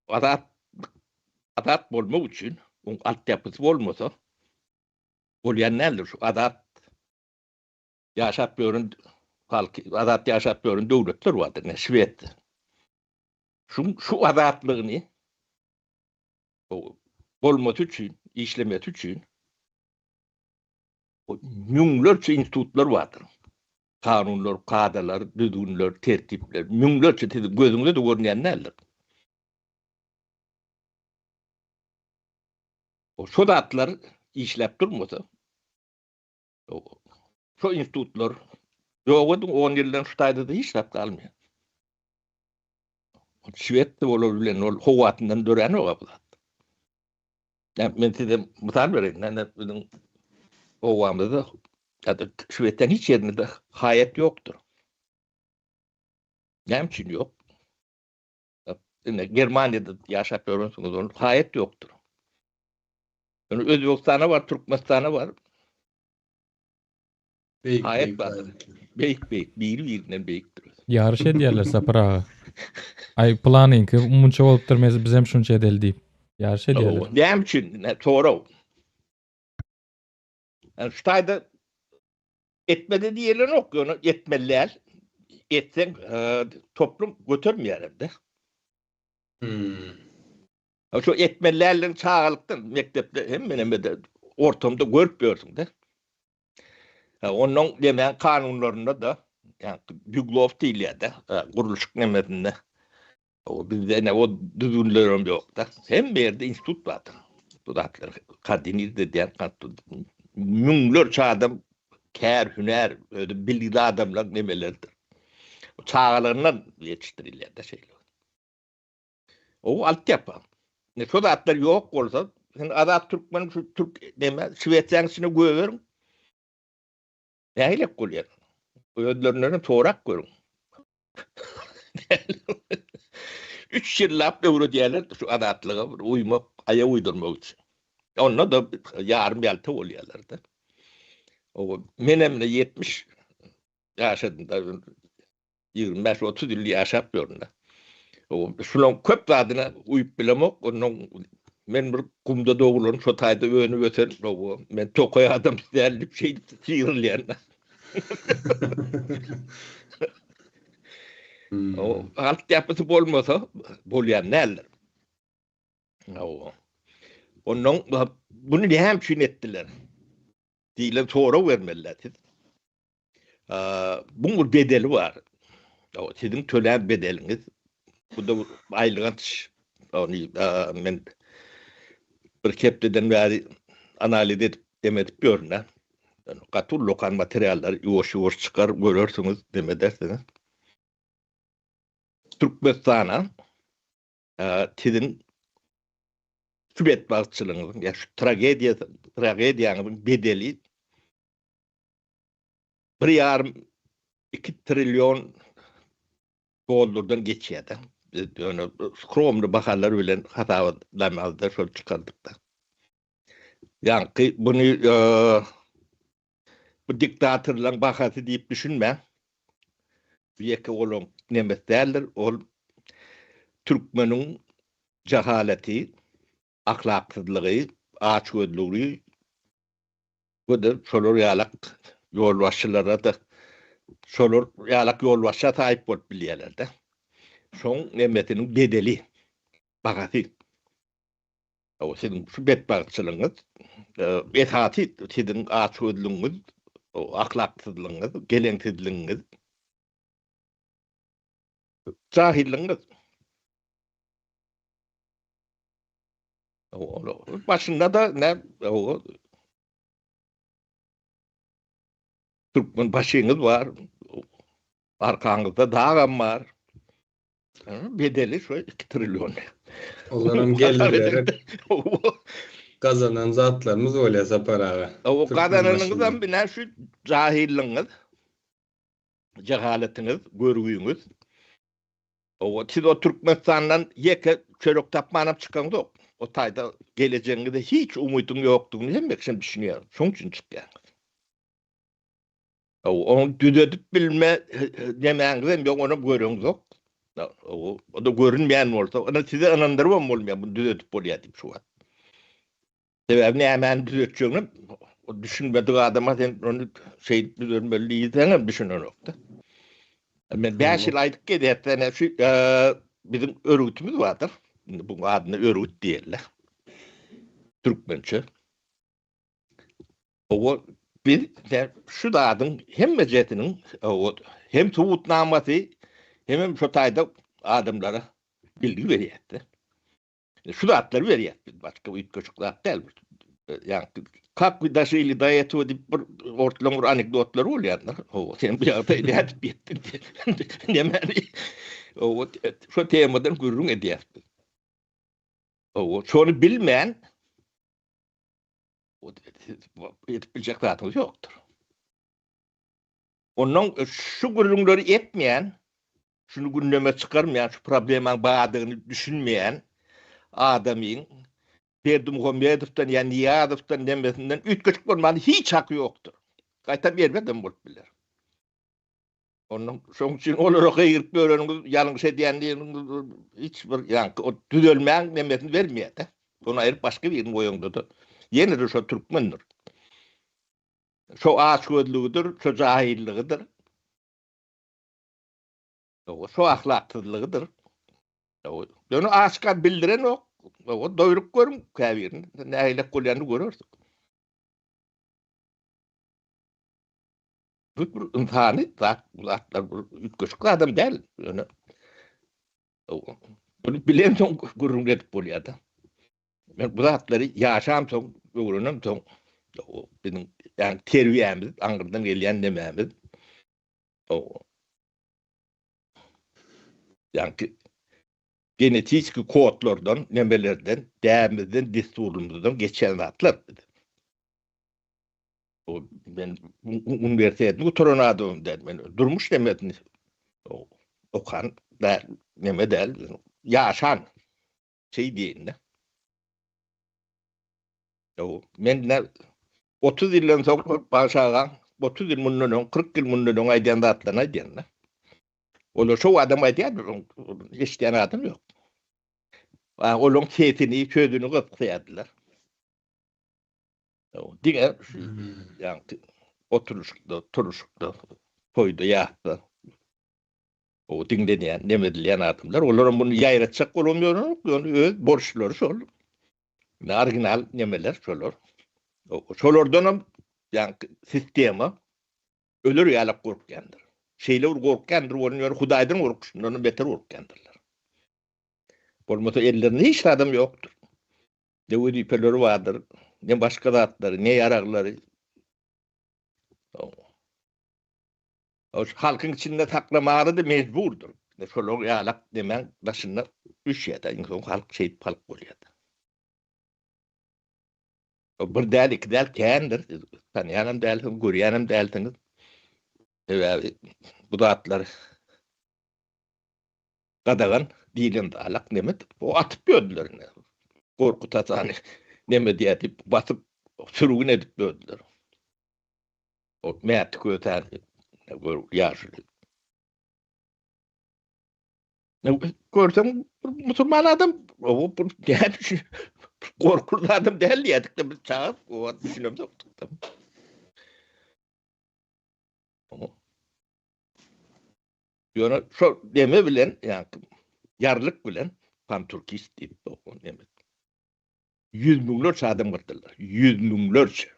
Azat azat bolmak üçin oň altyapysy bolmasa bolýan däldir şu azat ýaşap ýören halky azat ýaşap ýören döwletler bardyr ine Şwesiýa. Şu şu azatlygyny bolmasy üçin, işlemesi üçin müňlerçe institutlar bardyr. Kanunlar, kadalar, düzgünler, tertipler, müňlerçe siziň gözüňize-de görünýän däldir. O şo zatlar işläp durmasa, şo institutlar ýok ediň, on ýyldan şu taýda-da hiç zat galmaýar. Şwed bolar bilen ol howasyndan döränok bu zat. Men size mysal bereýin. Näme biziň obamyzda ýa-da Şwesiýanyň hiç ýerinde haýat ýokdur. Näme üçin ýok? Ine Germaniýada ýaşap ýörensiňiz, ol haýat ýokdur. Ýöne Özbegistana bar, Türkmenistana bar. Beýik Haýat beýik bardyr. haýat. Beýik beýik biri birinden beýikdir. Ýaryş edýärler Sapar aga. Aý planyňky munça bolupdyr mes bizem şunça edeli diýip. Ýaryş edýärler. Hawa, Näme üçin? Ne sorag. Yani şu taýda etmeli diýilenok, ýöne etmeli däl. Etseň e, toplum götermeýär hem-de. Hmm. Ha, Şu etmeli dälligiň çagalykdan mekdepde hem menemede ortamda görüp ýörsüň-de. Ha, Ondan demeýän kanunlarynda da ýa Büglow diýilýär-de, e, gurluşyk nemesinde. O bizde ne o düzgünler hem ýok da. Hem bir ýerde institut bardyr. Bu zatlar koordinir edýän müňlerçe adam kär, hünär, özi bilgili adamlar nemelerdir. Çagalaryndan ýetişdirilýär de şeýle. O altyapy. Ne şu zatlar ýok bolsa, sen azat türkmen şu türk neme Şwesiýanyň içine göberiň. Nähili bolýar? Özlerinden sorak görüň. Üç ýyllap öwredýärler şu azatlyga bir uýmak, aýak uýdurmak üçin. Onda da ýarym ýalta bolýarlar da. O menem de 70 ýaşadym da 25-30 ýyl ýaşap ýörün da. O şunuň köp zadyna uýup bilemok. Onuň men bir gumda doglan, şo taýda önüp ösen, o men tokaý adam däl diýip şeýdip syrylýan da. Hmm. O altyapysy bolmasa bolýan däldir. O. Ondan bunu näme üçin etdiler? Diýlen sorag bermeliler siz. Buň bir bedeli bar. O siziň tölän bedeliňiz. Bu da aýylganç. Ony men bir hepdeden bäri analiz edip demedip ýörün. Gaty ullakan materiallar ýuwaş-ýuwaş çykar, görersiňiz, demedersiňiz. Türkmenistana siziň şu betbagtçylygyňyzyň, ýa şu tragediýa tragediýaňyzyň bedeli bir ýarym 2 trillion dollardan geçýär-de. Biz ýöne skromny bahalar bilen hasaplamazda şol çykardyk-da. Ýaňky buny e, bu diktatorlaryň bahasy diýip düşünme. Bu ýeke olaň nemes däldir. Ol türkmeniň jahaleti, ahlaksyzlygy, açgözlügi we de şolar ýalak ýolbaşçylara da şolar ýalak ýolbaşça sahip bolup bilýärler-de. Şoň nemesiniň bedeli, bahasy. O siziň şu betbagtçylygyňyz, e, esasy siziň açgözlügiňiz, o ahlaksyzlygyňyz, geleňsizligiňiz, jahilligiňiz. O, başynda da ne o Türkmen başyňyz bar, arkaňyzda dagam bar. Bedeli şu 2 trillion. Olaryň gelirleri gazanan zatlarymyz bolýar Sapar aga. O Türkmen gazananyňyz başynda. hem bina şu jahilligiňiz, cehaletiňiz, görgüňiz. O siz o Türkmenistandan ýeke çörek tapmanam çykaňyzok. O taýda gelecegiňize hiç umydyň ýokdugyny hemme kişi düşünýär. Şoň üçin çykýaňyz. O onu düzedip bilme demäňiz hem ýok, onu göreňizok. O, o da görünmeýän bolsa, onu size ynandyrybam bolmaýar, bunu düzedip bolýar diýip şu wagt. Sebäbi nämäni düzetjegini o düşünmedik adama sen onu şeýdip düzelmeli diýseň hem düşünenok-da. Men 5 ýyl aýdyp gezýän şu e, biziň örgütimiz bardyr. Indi buň adyna örgüt diýerler. Türkmençe. O biz de şu zadyň hemme jetiniň o hem subutnamasy hem hem şu taýda adamlara bilgi berýärdi. Şu zatlary berýär biz başga üýtgeşik zat däl. Ýa как вы дожили до этого diýip bir ortlaň bir anekdotlar bolýarlar. O sen bu ýagdaýa nädip ýetdiň diýip. Nämäni? O şu temadan gürrüň edýäris biz. O şony bilmän o edip biljek zatyňyz ýokdur. Ondan şu gürrüňleri etmeýän, şuny gündeme çykarmaýan, şu problemaň bardygyny düşünmeýän adamyň Berdimuhamedowdan ýa Niýazowdan nemesinden üýtgeşik bolmany hiç haky ýokdur. Gaýtam erbedem bolup biler. Ondan şoň üçin olara gygyryp ýöreniňiz, ýalňyş edýän diýeniňiz hiç bir ýaňky o düzelmäň nemesini bermeýär-de. Ony aýryp başga birini goýaňda-da ýene-de şo türkmendir. Şo açgözlügidir, şo jahyllygydyr. Şo ahlaksyzlygydyr. Ýöne aşgär bildirenok. Doýrup görüň käbirini, nähilek bolýanyny görersiň. Bu bir ynsany zat, bu zatlar bir üýtgeşik zadam däl. Ýöne bunu bilensoň gürrüň edip bolýar-da. Men bu zatlary ýaşamsoň, öwrenemsoň, biziň ýagny terbiýämiz, aňyrdan gelýän nemämiz. Ýagny genetiki kodlardan, nemelerden, däbimizden, dessurymyzdan geçen zatlar. O men uniwersitetini gutaran adamym däl. Men durmuş nemesini okan däl, neme däl, ýaşan şey diýende. O men ne 30 ýyldan soň Bagşy 30 ýyl mundan öň, 40 ýyl mundan öň aýdýan zatlaryny aýdýan-da. Olar şo adam aýdýar, eşidýän adam ýok. Olaryň sesini, sözüni gysypdylar. Diňe şu ýaňky oturyşykda, turuşykda, toýda, ýasda o diňlenýän, neme edilýän adamlar, olaram muny ýaýratjak bolam ýörenok, ýöne öz borçlary şol. Ine original nemeler şolar. Şolardanam ýaňky sistema öler ýalak gorkýandyr. Şeýle bir gorkýandyr bolun ýöne Hudaýdan gorkuşyndan beter gorkýandyrlar. Bolmasa ellerinde hiç zadam ýokdur. Ne wezipeleri bardyr, ne başga zatlary, ne ýaraglary. O halkyň içinde saklamaga-da mejburdyr. Şolar ýalak demäň daşynda düşýär-de, iň soň halk şeýdip halk bolýar-da. O bir däl, iki däl, kändir. Siz tanýanam dälsiňiz, görýänem dälsiňiz. Sebäbi bu zatlar gadagan diýlen zalak neme o atyp ýördüler ine. Gorkut Atany neme diýýär diýip basyp sürgün edip ýördüler. O Mäti Kösäni gör ýaşuly. Görseň musulman adam o bu näme üçin gorkuly adam däl diýýärdik de biz çaga o wagt düşünemzokdyk da. Ýöne şo deme bilen, ýa-ni ýarlyk bilen panturkist diýip o neme. Ýüz müňlerçe adam gyrdylar. Ýüz müňlerçe.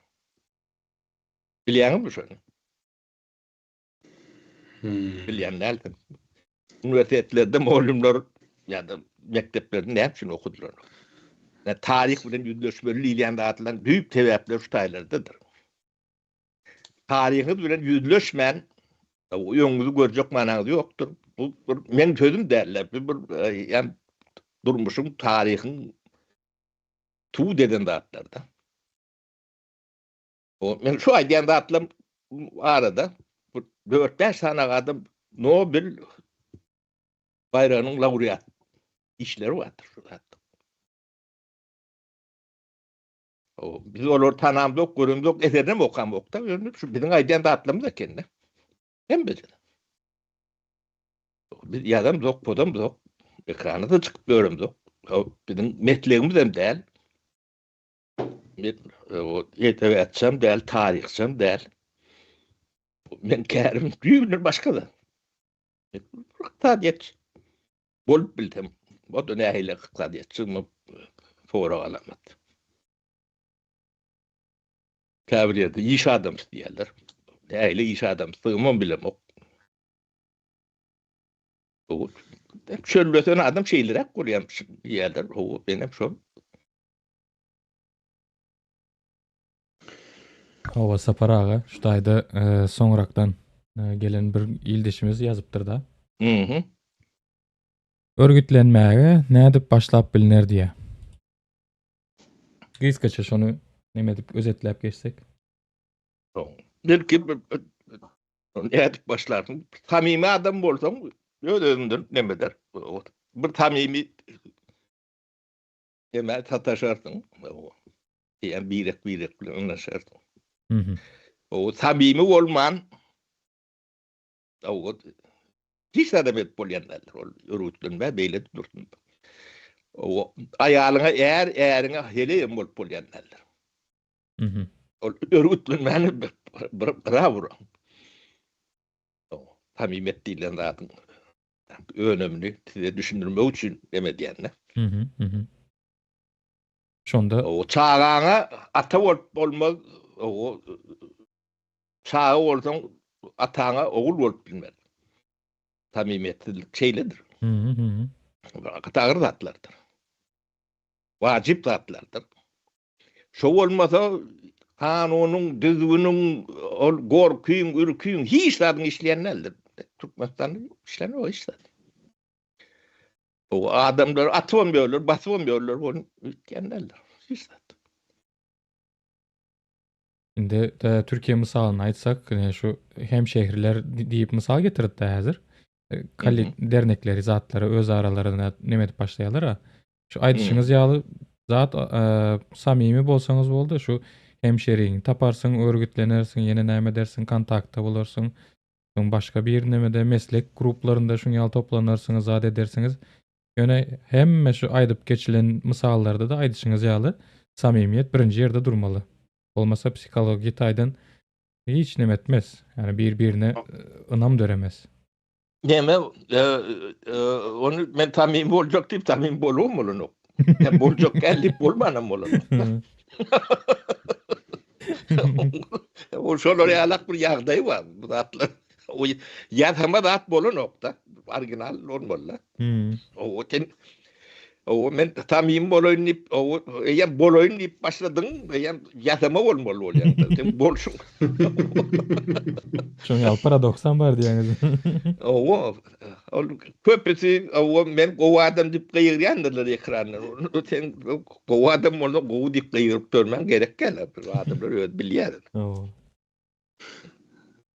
Bilýäňizmi şony? Hmm. Bilýän dälsiň. Uniwersitetlerde mugallymlar ýa-da mekdeplerde näme üçin okudylar? Ýa taryh bilen ýüzleşmeli diýilýän zatlaryň düýp sebäpleri şu taýlardadyr. Taryhyňyz bilen ýüzleşmän, öňüňizi görjek manaňyz ýokdur. Bu bir meň sözüm däl-de, bu bir ýa durmuşyň, taryhyň subut eden zatlar-da. O men şu aýdýan zatlarym arada bir dört-bäş sany adam Nobel baýragynyň laureat işleri bardyr şu zatda. Biz olary tanamzok, göremzok, eserinem okamok-da, ýöne şu biziň aýdýan zatlarymyz eken-de. Hemmesi. Biz ýazamzok, pozamzok, ekrana-da çykyp ýöremzok. Biziň meslegimiz hem däl. Men edebiýatçam däl, taryhçam däl. Men kärim düýbünden başga-da. Ykdysadyýetçi bolup bilsem, o-da nähili ykdysadyýetçi, sorag alamat. Käbir ýerde iş adamsy diýýärler. Nähili iş adamsydygymam bilemok. Çöllesen adam şeýleräk bolýar diýýärler. Hawa, menem şol. Hawa, Sapar aga, şu taýda e, soňrakdan e, gelen bir ildeşimiz ýazypdyr-da. Mhm. Örgütlenmäge nädip başlap bilner diýýär. Gysgaça şony neme edip özetläp geçsek. Belki nädip başlarsyň? Samimi adam bolsaň, öz-özüňden neme eder. Bir samimi Emä sataşarsyň. Diýen birek-birek bilen ynaşarsyň. Mhm. O samimi bolman o hiç zat edip bolýan däldir. Ol örgütlenme beýle dursun. O aýalyňa är, äriňe heleýem bolup bolýan däldir. Mhm. Ol örgütlenmäni bir bir gyra buran. O samimiýet diýlen zadyň önümini size düşündirmek üçin dem edýän-de. Mhm, mhm. Şonda O çagaňa ata bolup bolmaz, o çaga bolsaň ataňa ogul bolup bilmez. Samimiýetsizlik şeýledir. Mhm, mhm. Gaty agyr zatlardyr. Wajyp zatlardyr. Şo bolmasa kanunyň, düzgüniň, ol gorkyň, ürküň hiç zadyň işleýän däldir. Türkmenistanda işlänok hiç zat. O adamlar atybam ýörler, basybam ýörler, ony üýtgän däldir. Hiç zat. Indi de Türkiye mysalyny aýtsak, ine şu hemşehriler diýip mysal getirdi häzir. E, Kali dernekleri, zatlary öz aralarynda neme edip başlaýarlar. Şu aýdyşyňyz ýaly zat e, samimi bolsaňyz boldy, şu hemşeriňi taparsyň, örgütlenersiň, ýene näme edersiň, kontaktda bolarsyň. Soň başga bir nemede meslek gruplarynda şuň ýaly toplanarsyňyz, zat edersiňiz. Ýöne hemme şu aýdyp geçilen mysallarda-da aýdyşyňyz ýaly samimiýet birinji ýerde durmaly. Bolmasa psihologiýa taýdan hiç neme etmez. Ýani bir-birine ynam döremez. Neme ony men samimi boljak diýip samimi bolubam bolanok. Ýa boljak däl diýip bolmanam bolanok. O şolar ýalak bir ýagdaý bar bu zatlar. O ýasama zat bolanok-da. Original bolmaly. Hmm. O sen o men samimi bolaýyn diýip, o eýýäm bolaýyn diýip başladyň, eýýäm ýasama bolmaly bolýar. Sen bolşuň. Şoň ýaly paradoksam bar diýýäňiz. Owa, ol köpüsi owa men gowy adam diýip gygyrýandyrlar ekrandan. Sen gowy adam bolsa gowy diýip gygyryp görmäň gerek däl. Adamlar özi bilýär. Owa.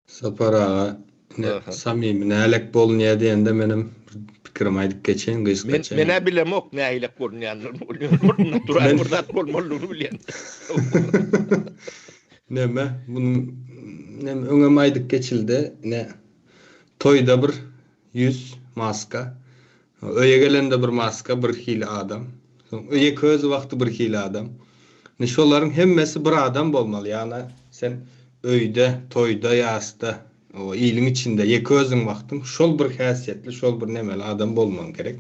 Sapar aga, ine samimi nälek bolunýar diýende menem bir pikirimi aýdyp geçeýin gysgaça. Men menä bilemok nähilek bolunýanyny. Natural bir zat bolmalydygyny bilýän. Neme, munuň neme öňem aýdyp geçildi, ine toýda bir ýüz maska, Öýe gelende bir maska, bir hili adam. Soň ýeke özi wagty bir hili adam. Indi şolaryň hemmesi bir adam bolmaly. Ýagny sen öýde, toýda, ýasda, o iliň içinde ýeke özüň wagtyň şol bir häsiýetli, şol bir nemeli adam bolmagyň gerek.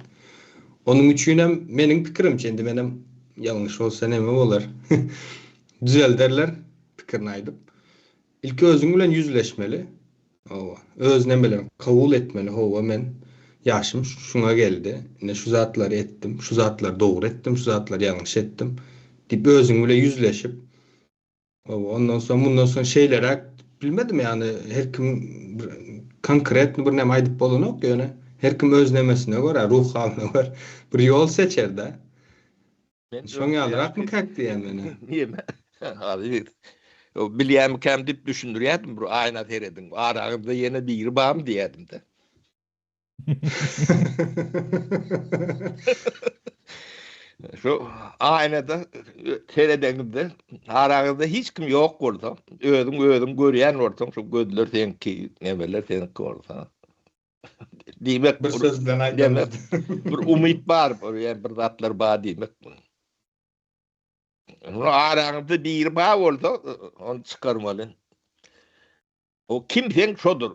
Onuň üçinem meniň pikirimçe, indi menem ýalňyş bolsa neme bolar. Düzelderler pikirini aýdyp. Ilki özüň bilen ýüzleşmeli. Hawa, öz nemelerini kabul etmeli, hawa men ýaşym şuňa geldi, ine şu zatlary etdim, şu zatlary dogry etdim, şu zatlary ýalňyş etdim diýip özüň bile ýüzleşip, hawa ondan soň mundan soň şeýleräk bilmedim ýagny her kim bir konkretny bir neme aýdyp bolanok ýöne her kim öz nemesine görä ruh halyna görä bir ýol seçer-dä. Şoň ýalyrakmy käk diýýän menä. Neme? Aziz. Bilýärmikäm diýip düşündirýärdim bir aýna serediň. Araňyzda ýene biri barmy diýýärdim-de. Şu aýnada seredeňizde araňyzda hiç kim ýok bolsa, özüň özüň görýän bolsaň, şu gözler seňki, nemeler seňki bolsa. Diýmek bir söz bilen aýdanda bir umyt bar, bir ýa bir zatlar bar diýmek bu. Ony araňyzda biri bar bolsa, ony çykarmaly. O kim sen şodur.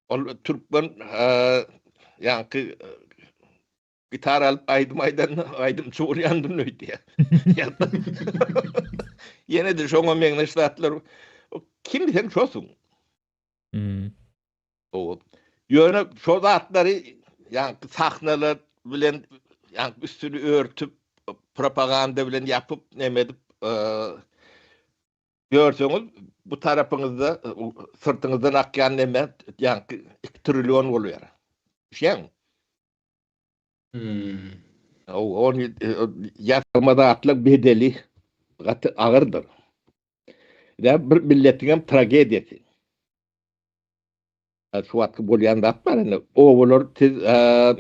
Ol türkmen ýaňky gitar alyp aýdym aýdan aýdymçy bolýandyryn öýdýär. Ýene-de şoňa meňzeş zatlar. Kim sen şosuň. Hmm. O ýöne şo zatlary ýaňky sahnalar bilen ýaňky üstüni örtüp propaganda bilen ýapyp neme edip ýörseňiz bu tarapyňyzda syrtyňyzdan akýan neme ýaňky 2 trillion bolýar. Düşýäňmi? Hmm. O ony ýasama zatlar bedeli gaty agyrdyr. Ýa bir milletiň hem tragediýasy. Şu wagtky bolýan zat bar indi. Obalar siz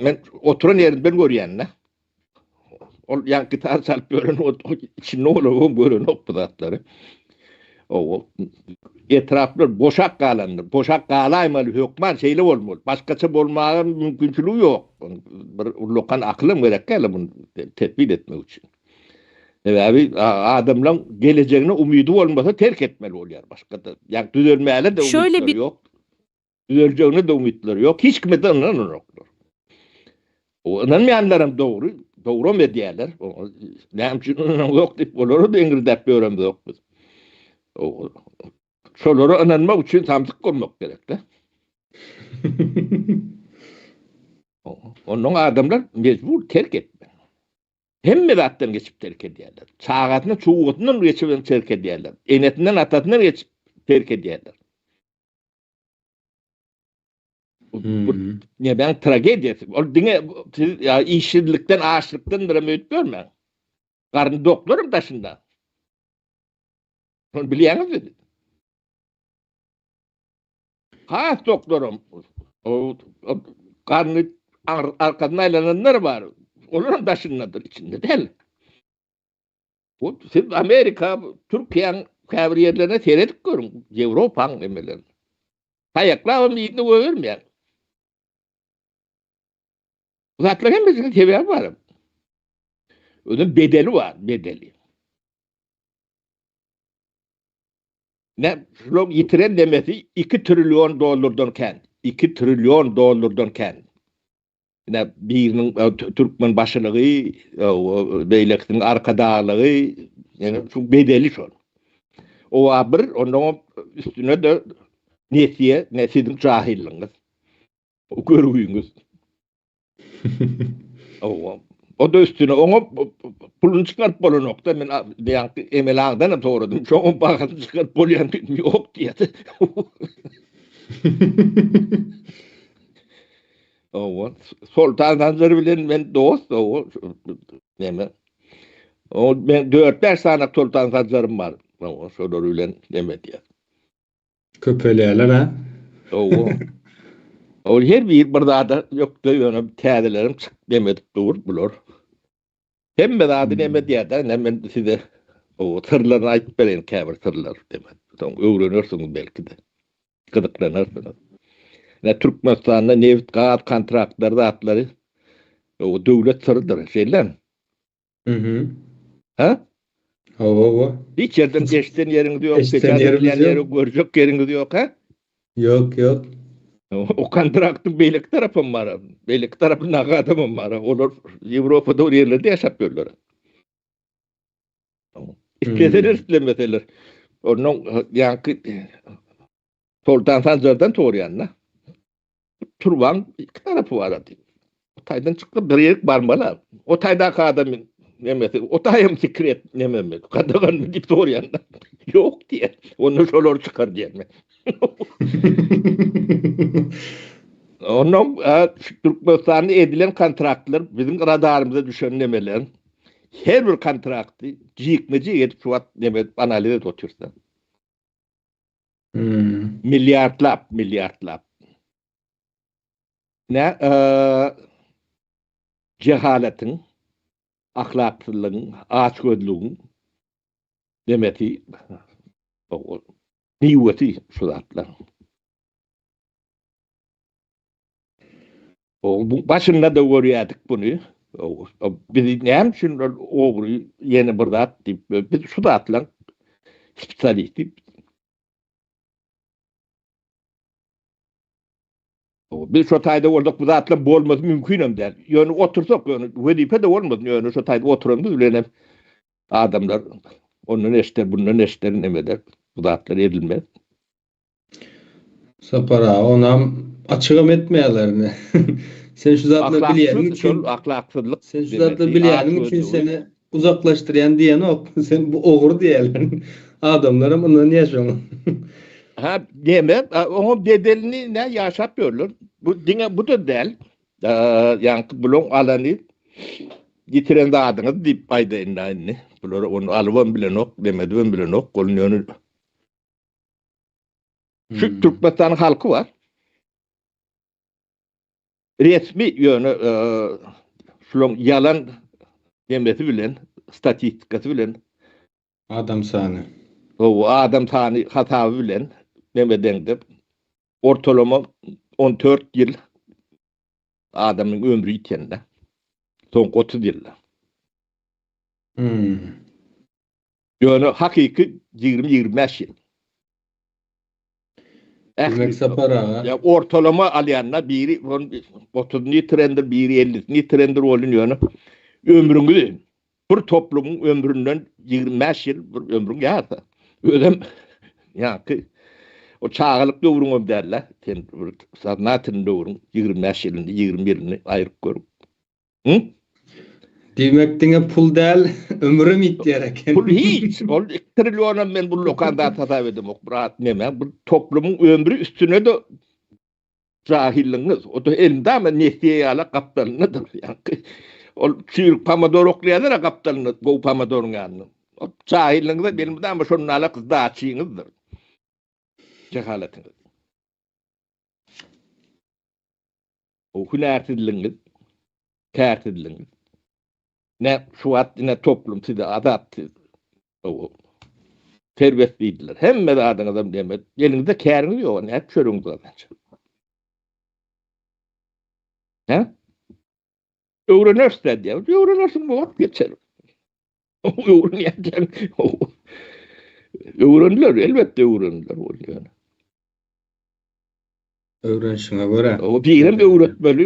men oturan ýerimden görýän-de. Ol ýaňky gitar çalyp ýören o içinde olar görenok bu zatlary. O etraplar boşap galandyr. Boşap galaýmaly hökman şeýle bolmaly. Başgaça bolmaga mümkinçiligi ýok. Bir ullakan akylam gerek däl muny tespit etmek üçin. Sebäbi adamlaryň gelejegine umydy bolmasa terk etmeli bolýar başga-da. Ýa düzelmäne-de umytlary ýok. Düzeljegine-de umytlary ýok. Hiç kime-de ynananoklar. O ynanmaýanlaram dogry, dogram edýärler. Näme üçin ynanaňzok diýip olara-da eňirdäp ýöremzok biz. Şolara ynanmak üçin samsyk bolmak gerek-de. Ondan adamlar mejbur terk etmeli. Hemme zatdan geçip terk edýärler. Çagasyna, çuwgasyndan geçip hem terk edýärler. Enesinden, atasyndan geçip terk edýärler. Bu nemäň tragediýasy. Ol diňe siz ýa işsizlikden, açlykdan birem öýüp görmäň. Garny doklaram daşynda. Şony bilýäňizmi? Has doklaram. O garny arkasyna aýlananlar bar. Olaram daşyndadyr, içinde däl. Bu siz Amerika, Türkiýäň käbir ýerlerine seredip görüň, Ýewropaň emelerine. Taýaklabam yzyna goýbermeýär. Bu zatlaryň hemmesiniň sebäbi bar. Özem bedeli bar, bedeli. Ne, şularyň ýitiren demesi 2 trillion dollardan kän. 2 trillion dollardan kän. Ine, biriniň türkmen başylygy, beýlekisiniň arkadaglygy, ýöne şu bedeli şol. Owa bir, onnoňam üstüne-de nesiýe, ne siziň jahyllygyňyz, görgüňiz. Owa. O-da üstüne, oňa puluny çykaryp bolanok-da, men ýaňky Emel agdanam soradym, şoňam bahasyny çykaryp bolýan diýdim, ýok diýýär. Owa, Soltan Sanjar bilen men dost, owa, neme. O men 4-5 sany Soltan Sanjarym bar. Owa, şolar bilen neme diýär. Köpelýärler ha. Owa. Ol her bir bir zada ýokda ýöne täzelerim çyk demedik dur bular. Hemme zady neme diýär-de, ine men size o syrlaryny aýdyp bereýin käbir syrlar demek. Soň öwrenersiňiz belki-de. Gyzyklanarsyňyz. Ine Türkmenistanda nebit, gaz kontraktlary zatlary o döwlet syrydyr, şeýlemi? Mhm. Ha? Hawa, hawa. Hiç ýerden eşiden ýeriňiz ýok, Eşiden ýerimiz ýok. Ýeri görjek ýeriňiz ýok, ha? Ýok, ýok. O kontraktyň beýleki tarapam bar. Beýleki tarapyndaky adamam bar. Olar Ýewropada bir ýerlerde ýaşap ýörler. Isleseler, islemeseler. Onuň ýaňky Soltan Sanjardan sorýan-da. Turbaň iki tarapy bar diýip. O taýdan çyksa bir ýerik barmaly. O taýdaky adam nemesi, o taýam sekret nememi, gadaganmy diýip sorýan-da. Ýok diýýär. Onda şolar çykar diýen men. Ondan Türkmenistanda edilen kontraktlar biziň radarymyza düşen nemeler. Her bir kontrakty jikme-jik edip şu wagt neme edip analiz edip otyrsa. Hmm. Milliardlap, milliardlap. Ne jehaletiň, ahlaksyzlygyň, açgözlügiň demesi miwesi şu zatlar. O bu başynda da görýärdik buny. Biz näme üçin ol ogry ýene bir zat diýip, biz şu zatlaryň spesialisti. Biz şo taýda bolsak bu zatlar bolmasy mümkin hem däl. Ýöne otursak, ýöne wezipe de bolmasyn, ýöne şo taýda oturanymyz bilen hem adamlar ondan eşder, bundan eşder, neme eder. Bu zatlar edilmez. Sapar aga onam açygam etmeýärler ine. Sen şu zatlary bilýäniň Ahlaksyz üçin şol ahlaksyzlyk sen şu zatlary demesi, bilýäniň üçin açgözlügi. seni uzaklaşdyrýan diýenok. Sen bu ogry diýýärler. Adamlaram ynanýar şoňa. Ha deme, oňa bedelini ne ýaşap ýörler. Bu diňe bu da däl. Ýaňky bulaň alany ýitiren zadyňyz diýip aýdaýyn da indi. Bular ony alybam bilenok, demedibem bilenok. Ol ýöne Şu Hmm. Türkmenistanyň halky bar. Resmi ýöne e, şulaň ýalan demesi bilen, statistikasy bilen Adam sany. O adam sany hasaby bilen neme deňde ortalama 14 ýyl adamyň ömri ýitende. Soňky 30 ýylda. Hmm. Ýöne hakyky 20-25 ýyl. Demek Sapar aga. Ya ortalama alýanda biri 30-ny ýitirendir, biri 50-sini ýitirendir bolun ýöne ömrüňizi bir toplumyň ömründen 25 ýyl bir ömrüň ýarsa. Özem ýa-ki o çagalyk döwrüň hem däl-de, sen bir soznatelny döwrüň 25 ýylyny, 20 ýylyny aýryp gör. Hı? Diýmek diňe pul däl, ömürem ýitýär eken. Pul hiç. Ol 2 trillionam men bu lokan zat hasap edemok. Brat neme, bu toplumyň ömri üstüne-de jahilligiňiz. O da elmydama nesýe ýaly gapdalyndadyr. Ýaňky ol çüýrük pomidor oklaýarlar gapdalynda, gowy pomidoryň ýanynda. O jahilligiňiz elmydama şondan alak zdaçyňyzdyr. Jehaletiňiz. O hünärsizligiňiz, kärsizligiňiz. Ne şu wagt ine toplum size azat siz. O serbest diýdiler. Hemme zadyňyzam deme. Eliňizde käriňiz ýok, nädip çöregiňizi gazanjak? Hä? Öwrenersiň diýýär. Öwrenersiň, wagt geçer. Öwrenýänçäň. Öwreniler, elbetde öwreniler bolýar. Öwrenişiňe görä. O birem öwretmeli,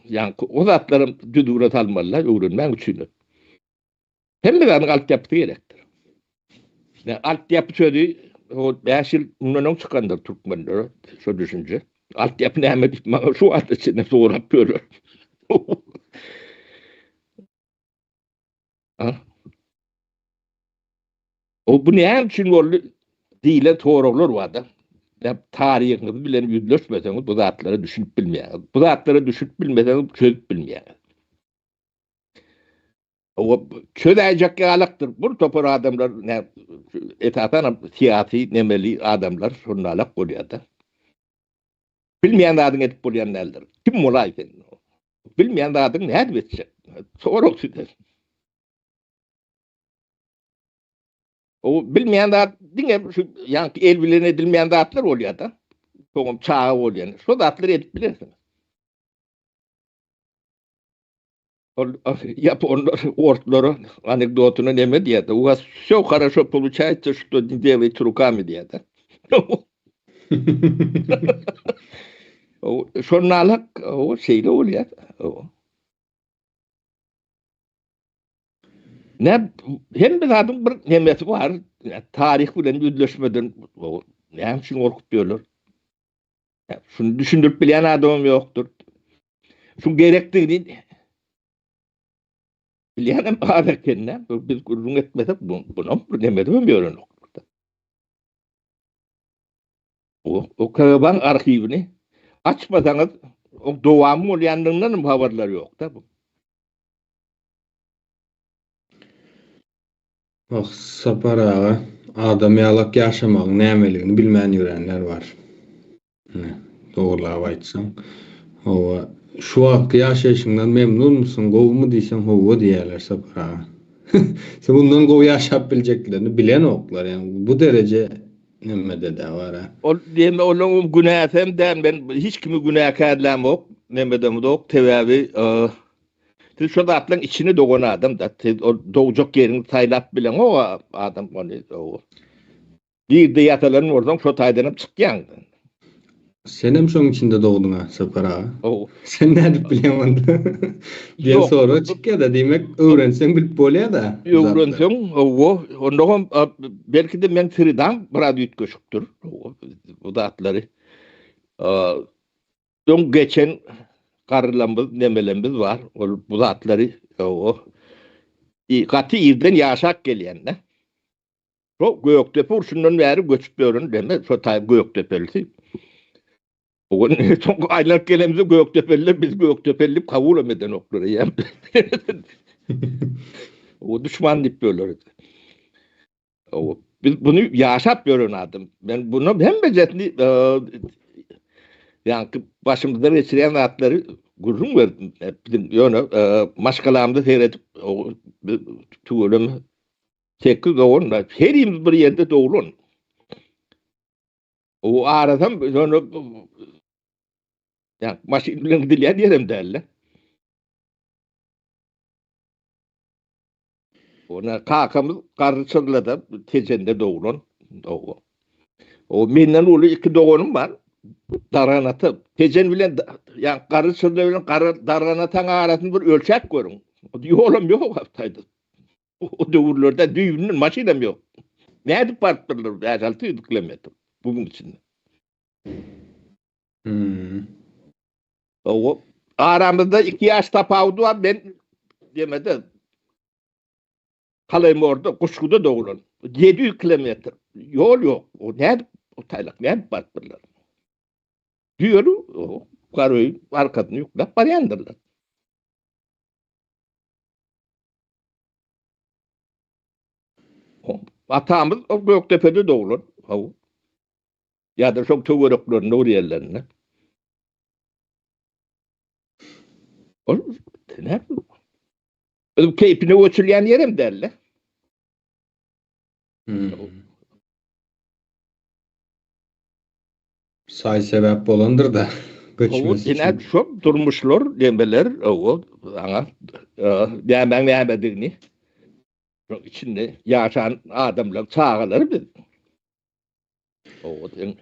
ýaňky o zatlaram düzgüne salmalylar öwrenmäň üçin. Hemme zadyň altyapysy gerekdir. Ne altyapy sözi o 5 ýyl mundan öň çykandyr türkmenlere şo düşünje. Altyapy näme diýip maňa şu wagta çenli sorap ýörler. Ha? O bu näme üçin boldy diýlen soraglar bar-da. Ya taryhyňyz bilen ýüzleşmeseňiz bu zatlara düşünip bilmeýäňiz. Bu zatlara düşünip bilmeseňiz çözüp bilmeýäňiz. O çözäýjek ýalakdyr. Bir topar adamlar ne esasan hem syýasy nemeli adamlar şonalak bolýar-da. Bilmeýän zadyň edip bolýan däldir. Kim bolaý sen? Bilmeýän zadyň nädip etjek? Sorag size. O bilmeýän zat diňe şu ýaňky el bilen edilmeýän zatlar bolýar-da. Soňam çaga bolýan. Şo zatlary edip bilersiň. Ol ýaponlar ortlara anekdotyny neme diýýär-de. U was wsё хорошо получается, что не делаете руками diýýär-de. Şonalak o şeýle bolýar. Ne hem bir zadyň bir nemesi bar. Taryh bilen ýüzleşmeden näme üçin gorkup ýörler? Şuny düşündirip bilýän adamym ýokdur. Şuň gerekdigini bilýänem az eken-dä. Biz gürrüň etmesek, bunam bir nemesi hem ýörenok. O, o KGB-niň arhiwini açmasaňyz, o dowamy bolýandygyndan hem habarlary ýok-da bu. Oh, Sapar aga, adam ýalak ýaşamagyň nämeligini bilmän ýörenler bar. Ine, dogrulap aýtsaň. Hawa, şu wagtky ýaşaýşyňdan memnunmysyň, gowumy diýseň, hawa diýýärler Sapar aga. Sen mundan gowy ýaşap biljeklerini bilenoklar, ýagny bu dereje nemmede-dä bar-a. Ol diýme olaň günäsem däl, men hiç kimi günäkärlämok, nemedemzok, sebäbi Siz şo zatlaryň içine dogan adam da. Siz o dogjak ýeriňi saýlap bileňok adam ony. Birde ýasalan bolsaň şo taýdan hem çykýaň. Senem şoň içinde dogduň-a, Sapar aga. Sen nädip bilýäň onda? Diýen sorag çykýa-da, diýmek, öwrenseň bilip bolýa-da. Öwrenseň, hawa, ondagam belki-de meň sredam biraz üýtgeşikdir. Bu zatlary Öň geçen garrylarymyz, nemelerimiz bar. Ol bu zatlary o gaty irden ýaşap gelýände. Şo Gökdepe urşundan bäri göçüp ýören deme, şo taý Gökdepelisi. Bu gün soňky aýlanyp gelemizde Gökdepeliler biz Gökdepeli diýip kabul hem edenoklar eýýäm. O duşman diýip böler. O, biz bunu ýaşap ýören adam. Men bunu hemmejesini e, ýaňky başymyzdan geçirýän zatlary gürrüň berdim. E, Bizim ýöne e, maşgalamda seyredip o, tüweleme. 8 dogan bar. Herimiz bir ýerde doglan. O arasam ýöne ýa maşyn bilen gidilýän ýerem däl-de. Ona kakamyz Garry Çyrlada Tejende doglan. Dogan. O menden uly iki doganym bar. Darganata, Tejen bilen ýa Garry Çyrla bilen Garry Darganataň arasyny bir ölçäp görüň. Ýolam ýok aptaýda. O döwürlerde düýbünden maşynam ýok. Nädip barypdyrlar 5-600 kilometr gumuň içinde. Hmm. O aramyzda 2 ýaş tapawudy bar. Men demede Kalaýmorda, Guşguda doglan. 700 kilometr ýol ýok. O nädip o taýlak nädip barypdyrlar? Düýeli garöý arkasyny ýükläp barýandyrlar. Atamyz o Gökdepede doglan. Haw. Ýa-da şoň töwereklerinde bir ýerlerinde. Ol näme? Özüm keýpine göçülýän ýerem däl-de. Hmm. Saý sebäp bolandyr-da göçmesi üçin. Ine şo durmuşlar demeler o aňa nämäň nämedigini şoň içinde ýaşan adamlar çagalary biz. O sen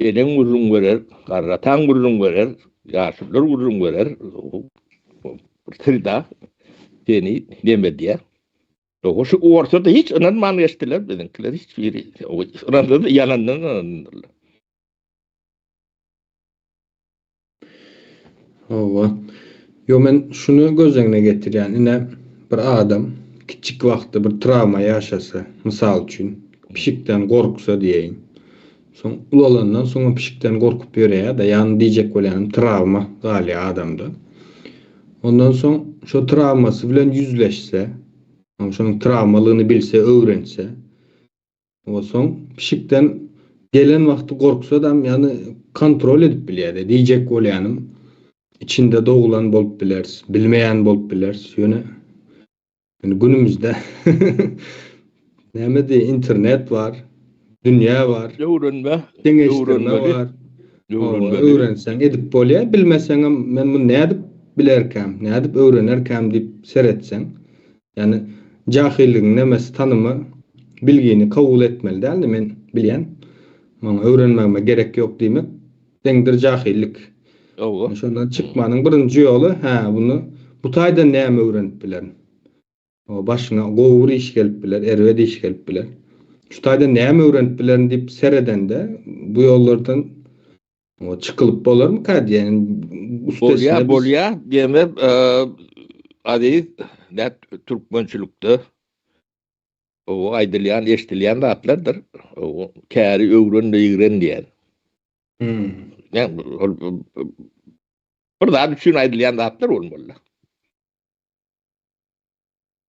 eneň gürrüň berer, garrataň gürrüň berer, ýaşulular gürrüň berer. Bir syrda seni neme diýer. O şu ortada hiç ynanman geçdiler biziňkiler hiç biri. Ynandy ýalandan ynandylar. Hawa. Ýo men şuny göz öňüne getirýän. Ine bir adam kiçjik wagtda bir trawma ýaşasa, mysal üçin, pişikden gorksa diýeýin. Soň ulalandan soňam pişikden gorkup ýöreýär-de, ýagny diýjek bolýanym trawma galýar adamda. Ondan soň şo trawmasy bilen ýüzleşse, şonuň trawmalygyny bilse, öwrense, Soň pişikden gelen wagty gorksadam ýagny kontrol edip bilýärdi. Diýjek bolýanym içinde doglan bolup bileris, bilmeýän bolup bileris. Ýöne indi günümizde näme diý internet bar, dünýä bar. Öwrenme, deňeşdirme bar. Öwrenmeli. Öwrenseň edip bolýar, bilmeseňem men muny nädip bilerkäm, nädip öwrenerkäm diýip seretseň, Ýagny jahyllygyň nemesi tanyma bilgini kabul etmeli däldi men bilýän maňa öwrenmegime gerek ýok diýmek deňdir jahyllyk. Hawa. Şondan çykmanyň birinji ýoly hä bunu bu taýdan näme öwrenip bilerin. O başyňa gowy bir iş gelip biler, erbet iş gelip biler. Şu taýdan näme öwrenip bilerin diýip seredende bu ýollardan O çykylyp bolarmyka diýen. Bolýa, bolýa. Diýmek, Aziz, näp türkmençilikde o aýdylýan, eşidilýän zatlardyr. O käri öwren-de ýigren diýen. Hmm. Näme, ol bir zat üçin aýdylýan zatlar bolmaly.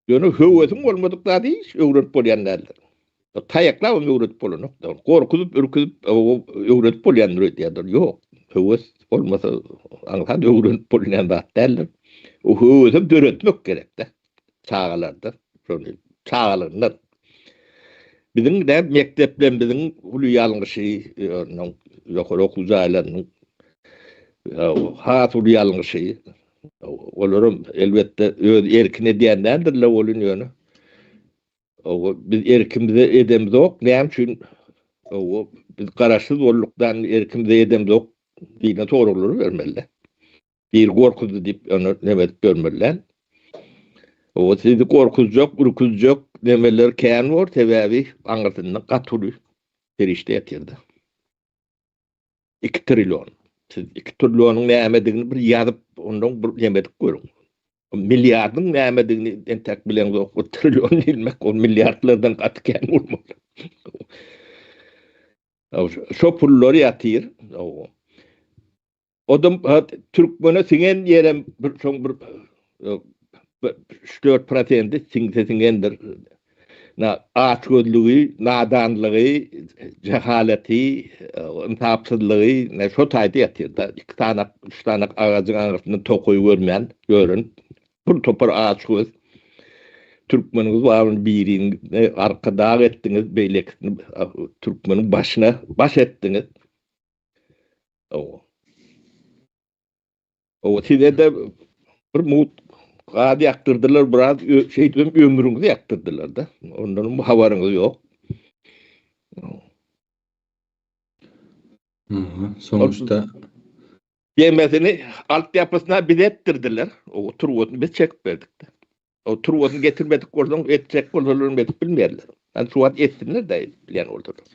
Ýöne höwesiň bolmadyk zady hiç öwrenip bolýan däldir. Taýaklabam öwredip bolanok. Gorkuzyp, ürküzip öwredip bolýandyr öýdýärler. Ýok. Höwes bolmasa aňsat öwrenip bolýan zat däldir. O höwesem döretmek gerek-de çagalarda. Şony çagalygyndan. Biziň de mekdeplerimiziň uly ýalňyşy, ýokary okuw jaýlarynyň has uly ýalňyşy Olaram elbetde öz erkine edýän däldirler welin ýöne. Owa biz erkimize edemzok, näme üçin owa biz garaşsyz boldukdan erkimize edemzok diýen soraglary bermeli. Bir gorkuzdy diýip ony neme edip görmeli. Owa sizi gorkuzjak, ürküzjek nemeler kän bor, sebäbi aňyrsynda gaty uly serişde ýatyrda. 2 trillion. Siz 2 trillonyň nämedigini bir ýazyp, ondan bir neme edip görüň. Milliardyň nämedigini entek bileňzok, o trillion diýilmek, o milliardlardan gaty kän bolmaly. Şo pullar ýatyr. Odam türkmene siňen ýerem bir şoň bir 3-4 prosenti siňse siňendir. Na açgözlügi, nadanlygy, jehaleti, ynsapsyzlygy ne şo taýda ýatyr-da. Iki sany, üç sany agajyň aňyrsyndan tokaý görmän ýören bir topar açgöz. Türkmeniňiz baryn birini arkadag etdiňiz, beýlekisini türkmeniň başyna baş etdiňiz. Owa. Owa size-de bir mugt gaz ýakdyrdylar, biraz şeýdibem ömrüňizi ýakdyrdylar-da. Ondanam habaryňyz ýok. Sonuçta Demesini altyapysyna biz etdirdiler. O turbasyny biz çekip berdik-de. O turbasyny getirmedik bolsaň, etjek bolsalar edip bilmerler. Yani şu wagt etsinler de bilýän bolsalar.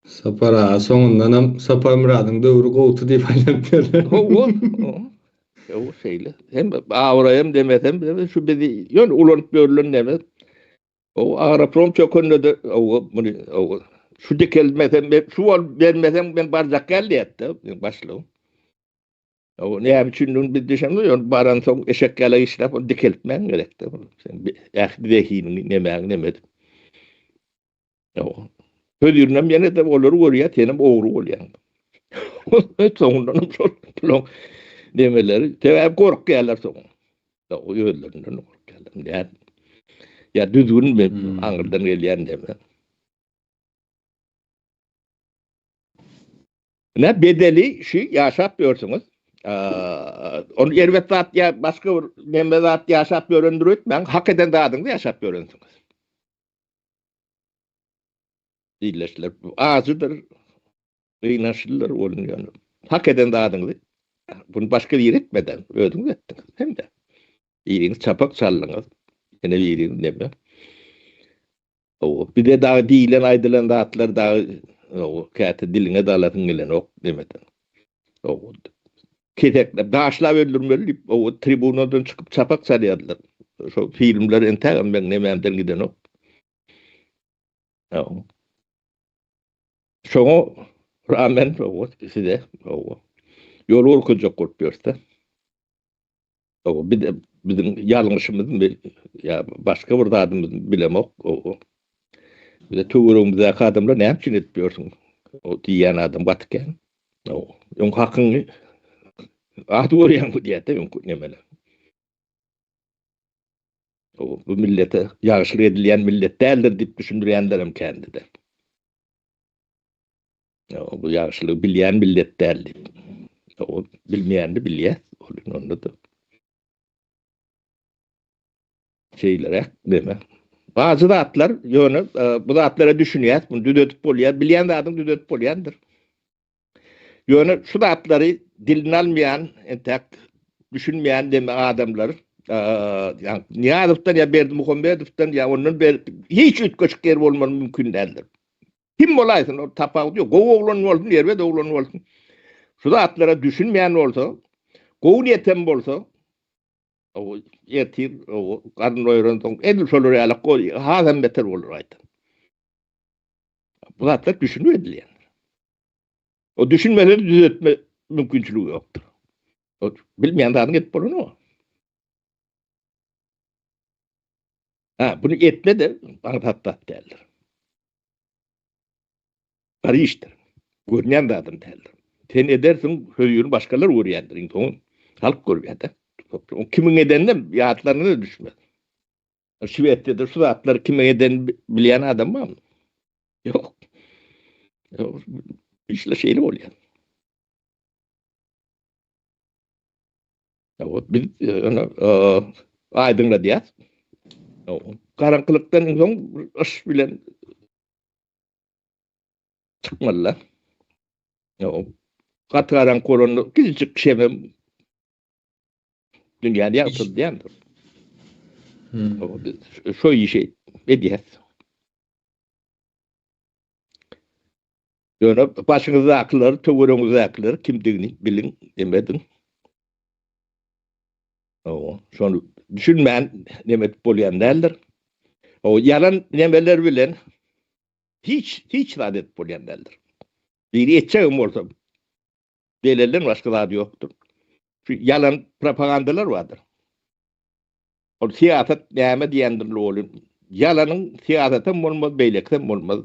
Sapar aga soňundanam Saparmyradyň döwri gowudy diýip aýlanyp ýörler. Hawa. Hawa şeýle. Hem abraýam demesem şu bizi ýöne ulanyp ýörlen neme. O agroprom çökende-de hawa muny hawa şu dikelmesem şu bol bermesem men barjak gel diýýärdi başlygym. O näme üçindigini biz düşünemiz, ýöne baransoň eşek ýaly işläp ony dikeltmäň gerekdi. Sen ähli zehiniňi nemäňi neme edip. Hödürinem ýene-de olary görýär, senem ogry bolýaň. Soňundanam şol puluň nemeleri, sebäbi gorkýarlar soň. Özlerinden gorkýarlar. Näme? Ýa düzgünmi aňyrdan gelýän neme? Ne bedeli şu ýaşap ýörsüňiz. Ony erbet zat ýa başga bir neme zat ýaşap ýörendir öýtmäň, hak eden zadyňyzy ýaşap ýörensiňiz. Dilleşler ajydyr, gynançlydyr bolun ýöne. Hak eden zadyňyzy bunu başga biri etmeden özüňiz etdiňiz hem-de. Biriňiz çapak çaldyňyz, ýene biriňiz neme. Hawa, bize dagy diýilen aýdylan zatlar dagy hawa, käte diliňe dalasyň gelenok demeden. Hawa, keseklep, daşlap öldürmeli diýip, hawa, tribunadan çykyp çapak çalýardylar. Şo filmler entägem meň nemämden gidenok. Hawa. Şoňa rağmen hawa, size hawa, ýol görkezjek bolup ýörse. Hawa, biz biziň ýalňyşymyzmy ýa başga bir zadymyzmy bilemok. Hawa. Bize töweregimizdäki adamlar näme üçin edip ýörsüň? O diýýän adam gaty kän. Hawa. Öň hakyňy az görýäňmi diýýär-de öňki nemeler. Hawa, bu millete ýagşylyk edilýän millet däldir diýip düşündirýänlerem kändi-de. Bu ýagşylygy bilýän millet däl diýip. O bilmeýänini bilýär. Ol onda-da. Şeýleräk neme. Bazı zatlar ýöne e, bu zatlara düşünýäs, bunu düzetip bolýar. Bilýän zadyň düzetip bolýandyr. Ýöne şu zatlary diline almaýan, entäk düşünmeýän deme adamlar, e, ýa Nyýazowdan ýa Berdimuhamedowdan ýa ondan ber hiç üýtgeşik ýer bolmagy mümkin däldir. Kim bolaýsyn, ol tapawudy ýok. Gowy oglan bolsun, erbet oglan bolsun. Şu zatlara düşünmeýän bolsa, gowy niýetem bolsa, o ertir o garyn doýransoň edil şolar ýaly goý, hasam beter bolar aýdan. Bu zatlar düşünip edilýän. O düşünmese düzetme mümkinçiligi ýokdur. O bilmeýän zadyň edip bolanok. Ha, bunu etme de aňsat zat däldir. Gar işdir. Görünýän zadam däldir. Sen edersiň, hözirini başgalar görýändir. Iň soňy halk görýär-de. O kimiň edenini ýatlaryna da düşmez. Şwesiýada şu zatlary kimiň edenini bilýän adam barmy? Ýok. Ýok. Işler şeýle bolýar. Ýok, biz ýöne aýdyňladýas. Garaňkylykdan soň yş bilen çykmalylar. Ýok. Gaty garaňky bolanda kiçijik şemem dünýäni ýagtyldýandyr. Biz şo işi edýäs. Ýöne başyňyzdakylar, töweregiňizdäkiler kimdigini biliň, demediň. Hawa, şony düşünmän neme edip bolýan däldir. Hawa, ýalan nemeler bilen hiç hiç zat edip bolýan däldir. Biri etjegem bolsa delelden başga zady ýokdur. Şu ýalan propagandalar bardyr. Ol syýasat näme diýendir ol. Ýalanyň syýasatam bolmaz, beýlekisem bolmaz.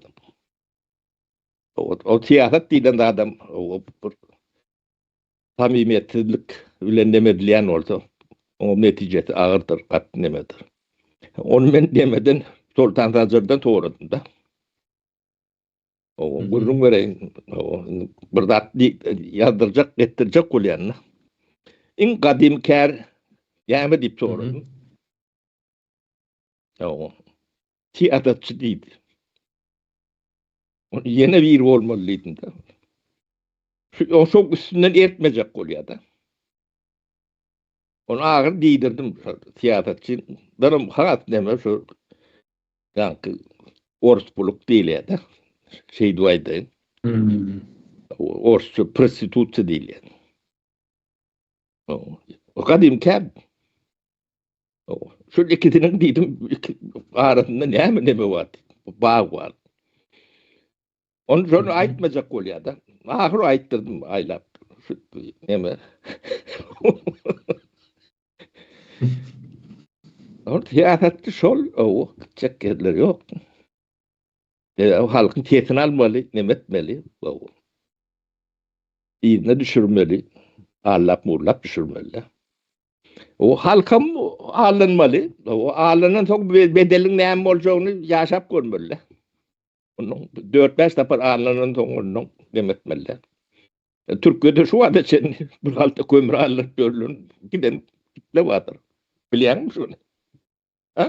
O syýasat diýlen zadam bir samimiýetsizlik bilen neme edilýän bolsa, onuň netijesi agyrdyr, gaty nemedir. Ony men demeden Soltan Sanjardan soradym da. O gürrüň bereýin. Bir zat ýazdyrjak, etdirjek bolýan. Iň gadym kär näme diýip soradym. O syýasatçy diýdi. Ony ýene biri bolmaly diýdim da. Şu o şoň üstünden ertmejek bolýar-da. Ony agyr diýdirdim syýasatçydanam has näme şu ýaňky orsbuluk diýilýär-de. Şeýdip aýdaýyn. Orsça prostitusiýa diýilýär. O gadym kär. Şu ikisiniň diýdim arasynda näme neme bar? Bag bar. Onu şonu aýtmajak bolýar-da. Ahyr aýtdyrdym aýlap. Şu neme. Ol syýasatçy şol, o gitjek ýerleri ýok. E, halkyň sesini almaly, neme etmeli. Yzyna düşürmeli. Allap-mullap düşürmeli. O halkam alynmaly. O alynan soň bedeliň näme boljagyny ýaşap görmeli. Onuň 4-5 sapar alynan soň onuň dem etmeli. E, Türkiýede şu wagta çenli bir halta kömür alnyp ýörülen giden kitle bardyr. Bilýäňmi şuny? Ha?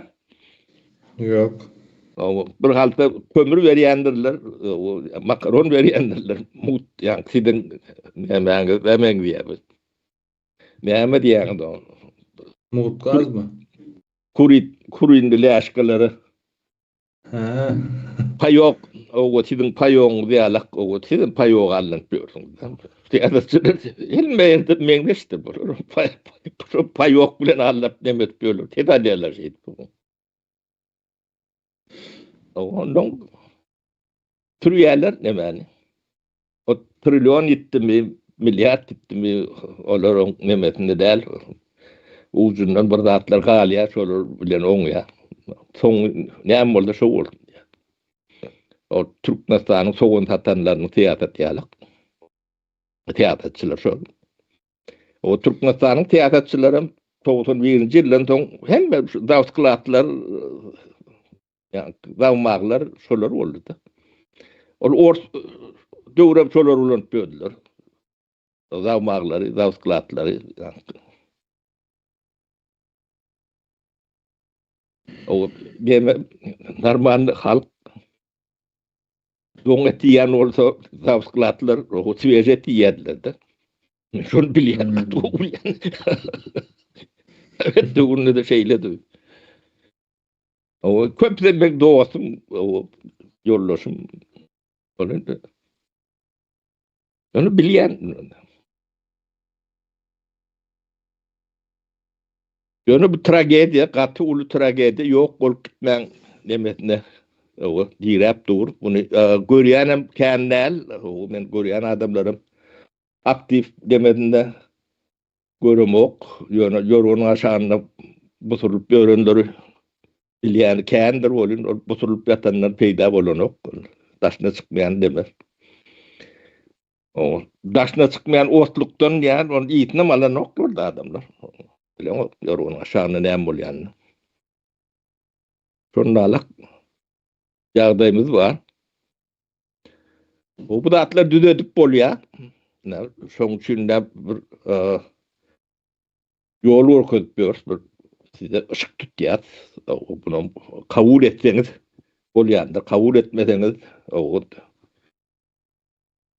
Ýok. O bir halta kömür berýändirler, o makaron berýändirler. Mut, ýa siziň nämäňiz, nämäňiz diýýär. Näme diýýäňiz o? Mugt gazmy? Kurit, kurindi läşkalary. Hä. Paýok, owa siziň paýogyňyz ýalak, owa siziň paýok alnyp ýörsüňiz. Syýasatçylar hemme ýerde meňzeşdir bular. Paýok bilen alnyp neme edip ýörler, tez alýarlar şeýdip. Ondan sürýärler nemäni. O trillion ýitdimi, milliard ýitdimi, olaryň nemesinde däl. Ujundan bir zatlar galýar, şolar bilen oňýar. Soň näme bolsa şo bolsun diýýär. O Türkmenistanyň sogan satanlarynyň syýasaty ýaly. Syýasatçylar şol. O Türkmenistanyň syýasatçylaram 91-nji ýyldan soň hemme zawskladlar Ýa zawmaglar şolar boldy-da. Ol ors döwrem şolar ulanyp ýördüler. Zawmaglary, zawsklatlary. O geme normal halk doň et diýen bolsa zawsklatlar o svež et diýerdiler-de. Şony bilýän, gaty gowy bilýän. Evet, döwründe-de şeýledi. O köpüsi meň dostum, o ýoldaşym. Ol indi. Ony bilýän. Ýöne bu tragediýa, gaty uly tragediýa, ýok bolup gitmäň nemesine owa diräp dur. Muny görýänem kän däl. Owa men görýän adamlarym aktiw demesinde Göremok, ýöne ýorganyň aşagynda busurylyp ýörenleri bilýäni kändir welin, ol busurylyp ýatandan peýda bolanok. Daşyna çykmaýan demir. O daşyna çykmaýan otlukdan ýa ony ýytynam alanoklar-da adamlar. Bileňok ýorganyň aşagynda näme bolýanyny. Şondalyk ýagdaýymyz bar. Bu zatlar düzedip bolýar. Şoň üçin de bir e, ýol görkezip ýörüs, bir size yşyk tutýar. Bunu kabul etseňiz bolýandyr, kabul etmeseňiz o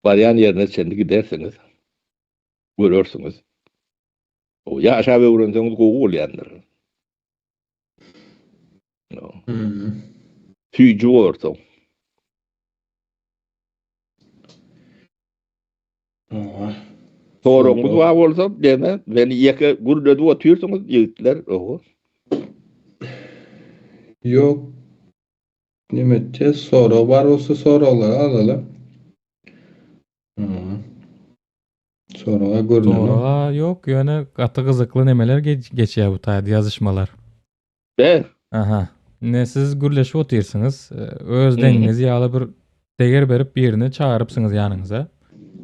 barýan ýerine çenli gidersiňiz. Görersiňiz. O ýaşap öwrenseňiz gowy bolýandyr. Süýji borsoň. Soragyňyz bar bolsa, deme, meni ýeke gürledip otyrsyňyz, ýigitler, oho. Ýok. Neme etjek? Sorag bar bolsa soraglary alaly. Soraga görnenok. Soraga ýok, ýöne gaty gyzykly nemeler geçýär bu taýda ýazyşmalar. Be. Aha. Ne siz gürleşip otyrsyňyz, öz deňiňiz ýaly bir deger berip birini çagyrypsyňyz ýanyňyza.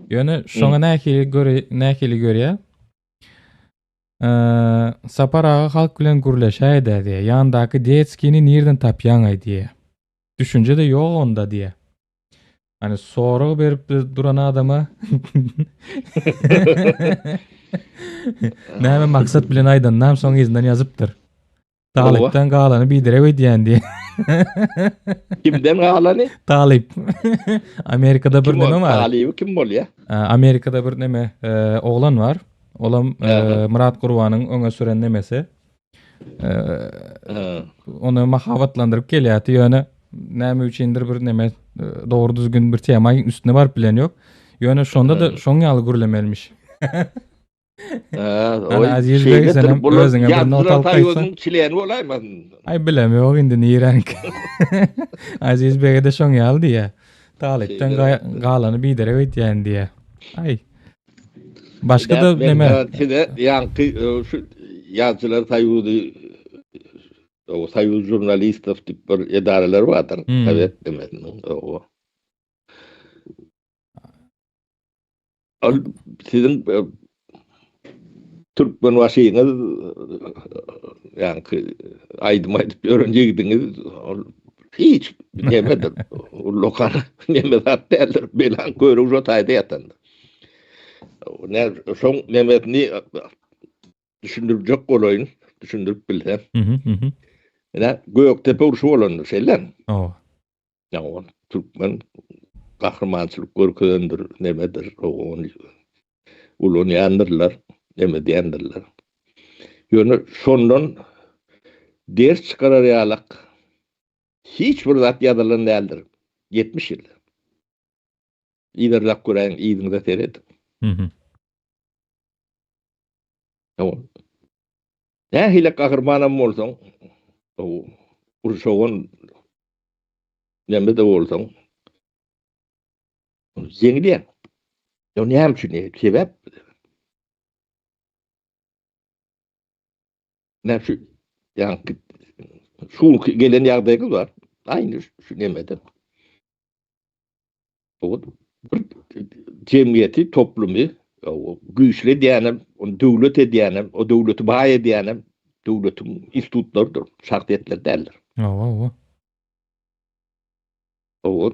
Ýöne şoňa nähili göre nähili görýär? Sapar aga halk bilen gürleşäýdä diýýä. Ýandaky detskini nirden tapýaňaý diýýä. Düşünje-de ýok onda diýýä. Hani sorag berip duran adama näme maksat bilen aýdanynam soň yzyndan ýazypdyr. Talypdan galany biderek öýdýän diýýä. Kimden galany? Talyp. Amerikada bir neme bar. Talyby kim bolýa? Amerikada bir neme e, oglan bar. Olam e, Myrat Gurbanyň öňe süren nemesi. E, ony mahabatlandyryp gelýärdi ýöne näme üçindir bir neme dogry düzgün bir tema üstüne baryp bilen ýok. Ýöne şonda da şoň ýaly gürlemelimiş. Ana Aziz Bey senem özüňe bir not alyp gaýtsaň. Çileni bolaýmasyn. Aý bilem ýok indi niräňki. Aziz Bege de şoň ýaly diýýä. Talypdan galany biderek öýtýän diýýä. Aý. Başga da neme? Size ýaňky e, şu ýazyjylar soýuzy o soýuz žurnalistov diýip bir edaralar bardyr. Hmm. Sowet demesiniň. O. Ol siziň e, Türkmenbaşyňyz ýaňky aýdym aýdyp ýören ýigidiňiz ol hiç nemedir. Ullakan neme zat däldir. Belaň körügi şo taýda ýatandyr. Ne şoň nemesini düşündirjek bolaýyn, düşündirip bilsem. Mhm, Ine Gökdepe urşy bolandyr, şeýlemi? Hawa. Ýa türkmen gahrymançylyk görkezendir, nemedir, ony ulanýandyrlar, neme diýendirler. Ýöne şondan ders çykarar ýalak hiç bir zat ýazylan däldir. 70 ýylda. Yzarlap göräýiň, yzyňyza serediň. Mhm. Hawa. Nähili gahrymanam bolsaň, urşagan neme-de bolsaň, ýeňilýäň. Ýa näme üçin? Sebäp Näme şu ýaňky şu gelen ýagdaýymyz bar. Aýny şu nemede. O bir jemgyýeti, toplumy güýçli edýänem, ony döwlet edýänem, o döwleti baý edýänem döwletiň institutlarydyr, şahsyýetler däldir. Hawa, hawa. Hawa.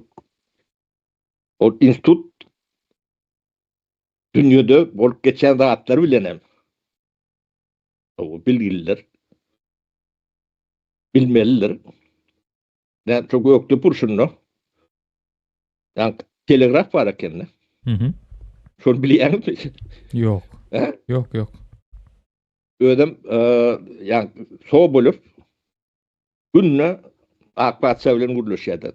Ol institut dünýede bolup geçýän zatlar bilen hem bilgilidir. Bilmelidir. Näme şu gökde purşunda Ýa telegraf bar ekende. Mhm. Şony bilýäňizmi? Ýok. He? Ýok, ýok. Özem ýa Sobolew günde Ak patyşa bilen gürleşýärdi.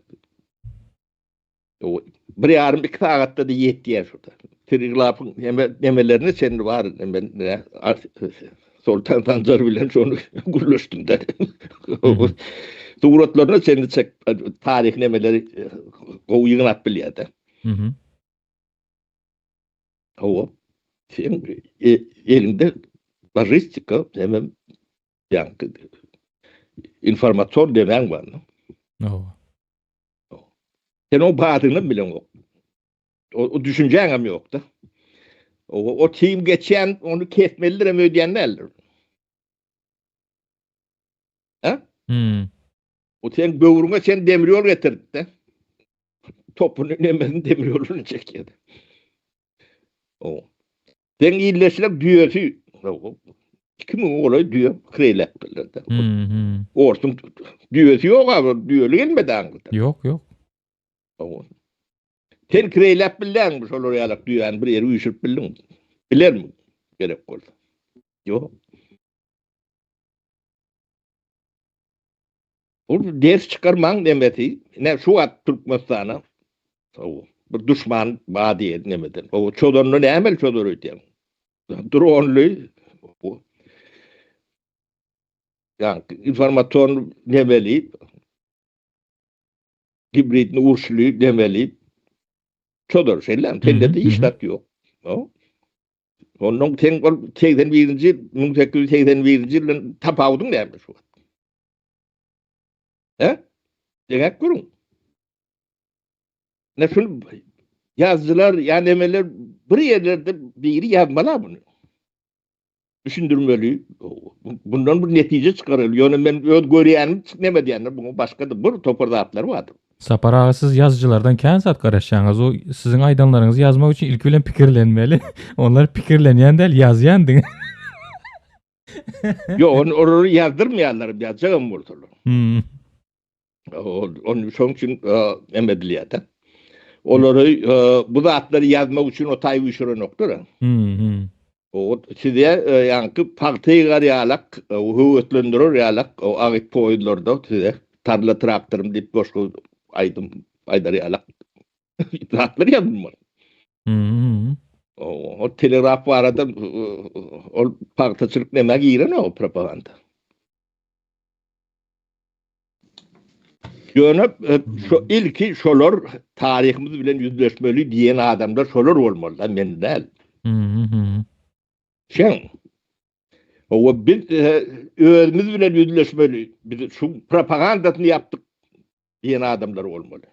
Bir ýarym iki sagatda da ýetýär şurada. Telegrafyň nemelerini çenli bar. Men Soltan Sanjar bilen şony gürleşdim de. Suratlaryny çenli çek taryh nemeleri gowy ýygnap bilýärdi. Mhm. Hawa. Sen elinde logistika hemem ýa informasion demäň bar. Hawa. Sen o badyny bileňok. O, o düşünjäň hem ýok-da. O, o tim geçýän, ony kesmelidir hem öýdýän däldir. Ha? Hmm. O sen böwrüňe sen demir ýol getirdi-de. Topuny nemesini demir ýoluny çekýärdi. O. Sen illeşler düýesi. 2000 golaý düýe kireýläpdirler-de. Hmm, hmm. Orsuň düýesi ýok abi, düýeli gelmedi aňyrdan. Ýok, ýok. O. Sen kireýläp bilýäňmi şolar ýalak düýäni bir ýere üýşürip bildiňmi? Bilermi gerek bolsa? Ýok. Bu ders çykarmaň demesi, ne şu wagt Türkmenistana bir duşman bar diýen nemeden. O çozanda näme çozar öýdýäň? Dronly ýa informasion nemeli gibridni urşly demeli çozar şeýle sende-de hiç zat ýok. Ondan sen ol 81-nji 1881-nji ýyldan tapawudyň näme şu wagt? He? Deňäp görüň. Ne şunu ýazyjylar, ýa nemeler bir ýerlerde biri ýazmaly bunu. Düşündirmeli. Bundan bir netije çykaraly. Ýöne men öz görýänim näme diýenler, buňa başga-da bir topar zatlar bardyr. Sapar aga siz ýazyjylardan kän zat garaşýaňyz. O siziň aýdanlaryňyzy ýazmak üçin ilki bilen pikirlenmeli. Onlar pikirlenýän däl, ýazýan diňe. Ýok, ony olary ýazdyrmaýarlar, ýazjagam bolsalar. Hmm. Ony şoň üçin em edilýär-de. Olary bu zatlary ýazmak üçin o taý üýşürenoklar. Hmm. O size ýaňky pagta ýygar ýalak, höweslendirer ýalak, o agyt poýuzlarda size tarla traktorym diýip goşgy aýdym aýdar ýalak zatlar ýazylmaly. Hmm. O telegraf barada ol pagtaçylyk nämä giren o propaganda. Ýöne şu ilki şolar taryhymyz bilen ýüzleşmeli diýen adamlar şolar bolmaly da, men däl. Hmm. Şeň. Owa biz özümiz bilen ýüzleşmeli. Biz şu propagandasyny ýapdyk diýen adamlar bolmaly.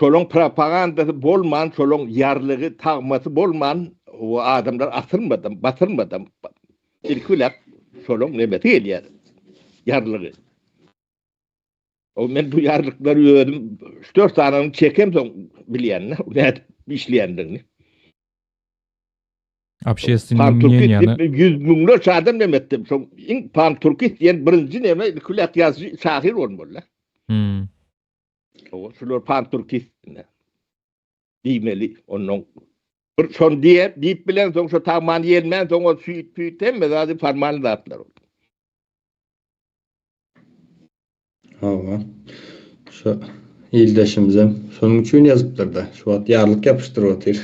Şolaň propagandasy bolman, şolaň ýarlygy, tagmasy bolman, o adamlar asylmadam, basylmadam. Ilki bilen şolaň nemesi gelýär. Ýarlygy. O men bu ýarlyklary özüm 3-4 sanyny çekem soň bilýän, nädip işleýändigini. Общественный мнение. Ýüz müňlerçe adam neme etdi. Şoň iň pan-türkist diýen birinji neme ilki bilen ýazyjy şahyr bolmaly. Hmm. Owa, şular pan-türkist diýmeli. Ondan bir şon diýip, diýip bilen soň şo tagmany ýelmän soň ol süýt, püýt hemme zady formal zatlar. Hawa. Şu ildeşimizem şonuň üçin ýazypdyr-da. Şu wagt ýarlyk ýapyşdyryp otyr.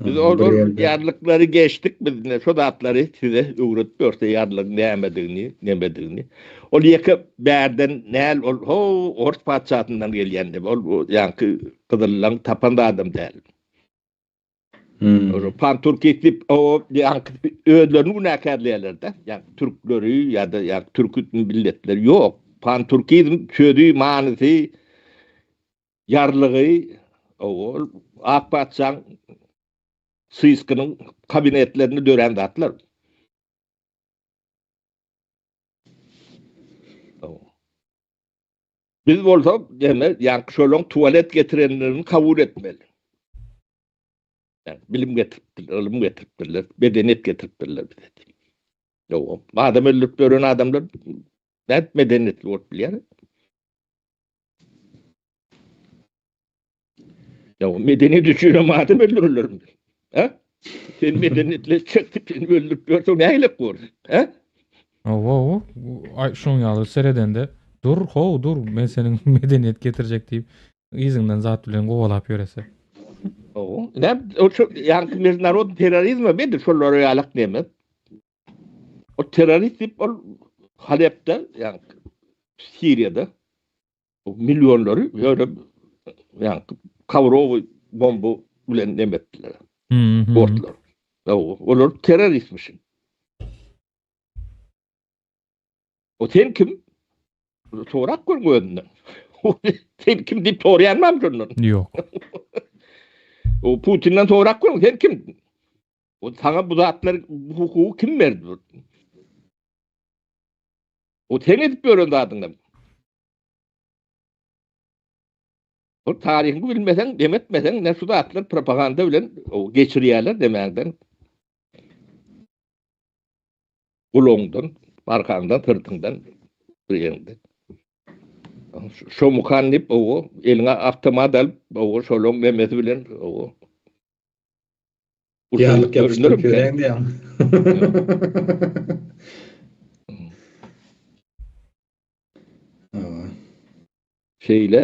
Biz ol ýarlyklary geçdik biz ine şo zatlary size öwredip ýörse ýarlygyň nämedigini, nemedigini. Ol ýeke bärden näl ol ho ors patyşasyndan gelýän dep ol ýaňky gyzyllaň tapan zadam däl. Hmm. Pan türkist diýip o ýaňky özlerini günäkärleýärler-de. Ýaňky türkleri ýa-da ýaňky türki milletleri ýok. Pan türkizm sözi manysy Ýarlygy ol Ak patyşaň Syskiniň kabinetlerinde dörän zatlar. Biz bolsa deme ýaňky şolaň tualet getirenlerini kabul etmeli. Yani bilim getiripdirler, ylym getiripdirler, medeniýet getiripdirler bize. Ýok, adam öldürip ýören adamlar nädip medeniýetli bolup bilýär? Ya medeni düşünem adam öldürürler. Ha? Sen medeniyetle çekip seni öldürüp görse nähilek bor? Ha? Owo, ay şoň ýaly seredende dur how dur men seniň medeniýet getirjek diýip yzyňdan zat bilen kowalap ýörese. Owo. Ne o şu ýaňky mejnarod terrorizme bedir şolara ýalak näme? O terrorist diýip ol Halepde, ýagny Siriýada millionlary ýöne ýagny kawrowy bomba bilen neme etdiler. Bortlar. Olar terroristmişin. O sen kim? Sorak gör özünden. Sen kim diýip soraýan barmy şondan? Ýok. O Putinden sorak gör, sen kim? O saňa bu zatlar bu hukugy kim berdi? O sen edip ýören zadyňdan. O taryhyňy bilmeseň, dem etmeseň, ne şu zatlar propaganda bilen geçirýärler demäňden. Gulagyňdan, arkaňdan, syrtyňdan bir ýeriňden. Şomukan diýip, o eliňe awtomat alyp, o şolaň nemesi bilen, o Ýarlyk ýapyşdyryp ýöräň diýýäň. Şeýle.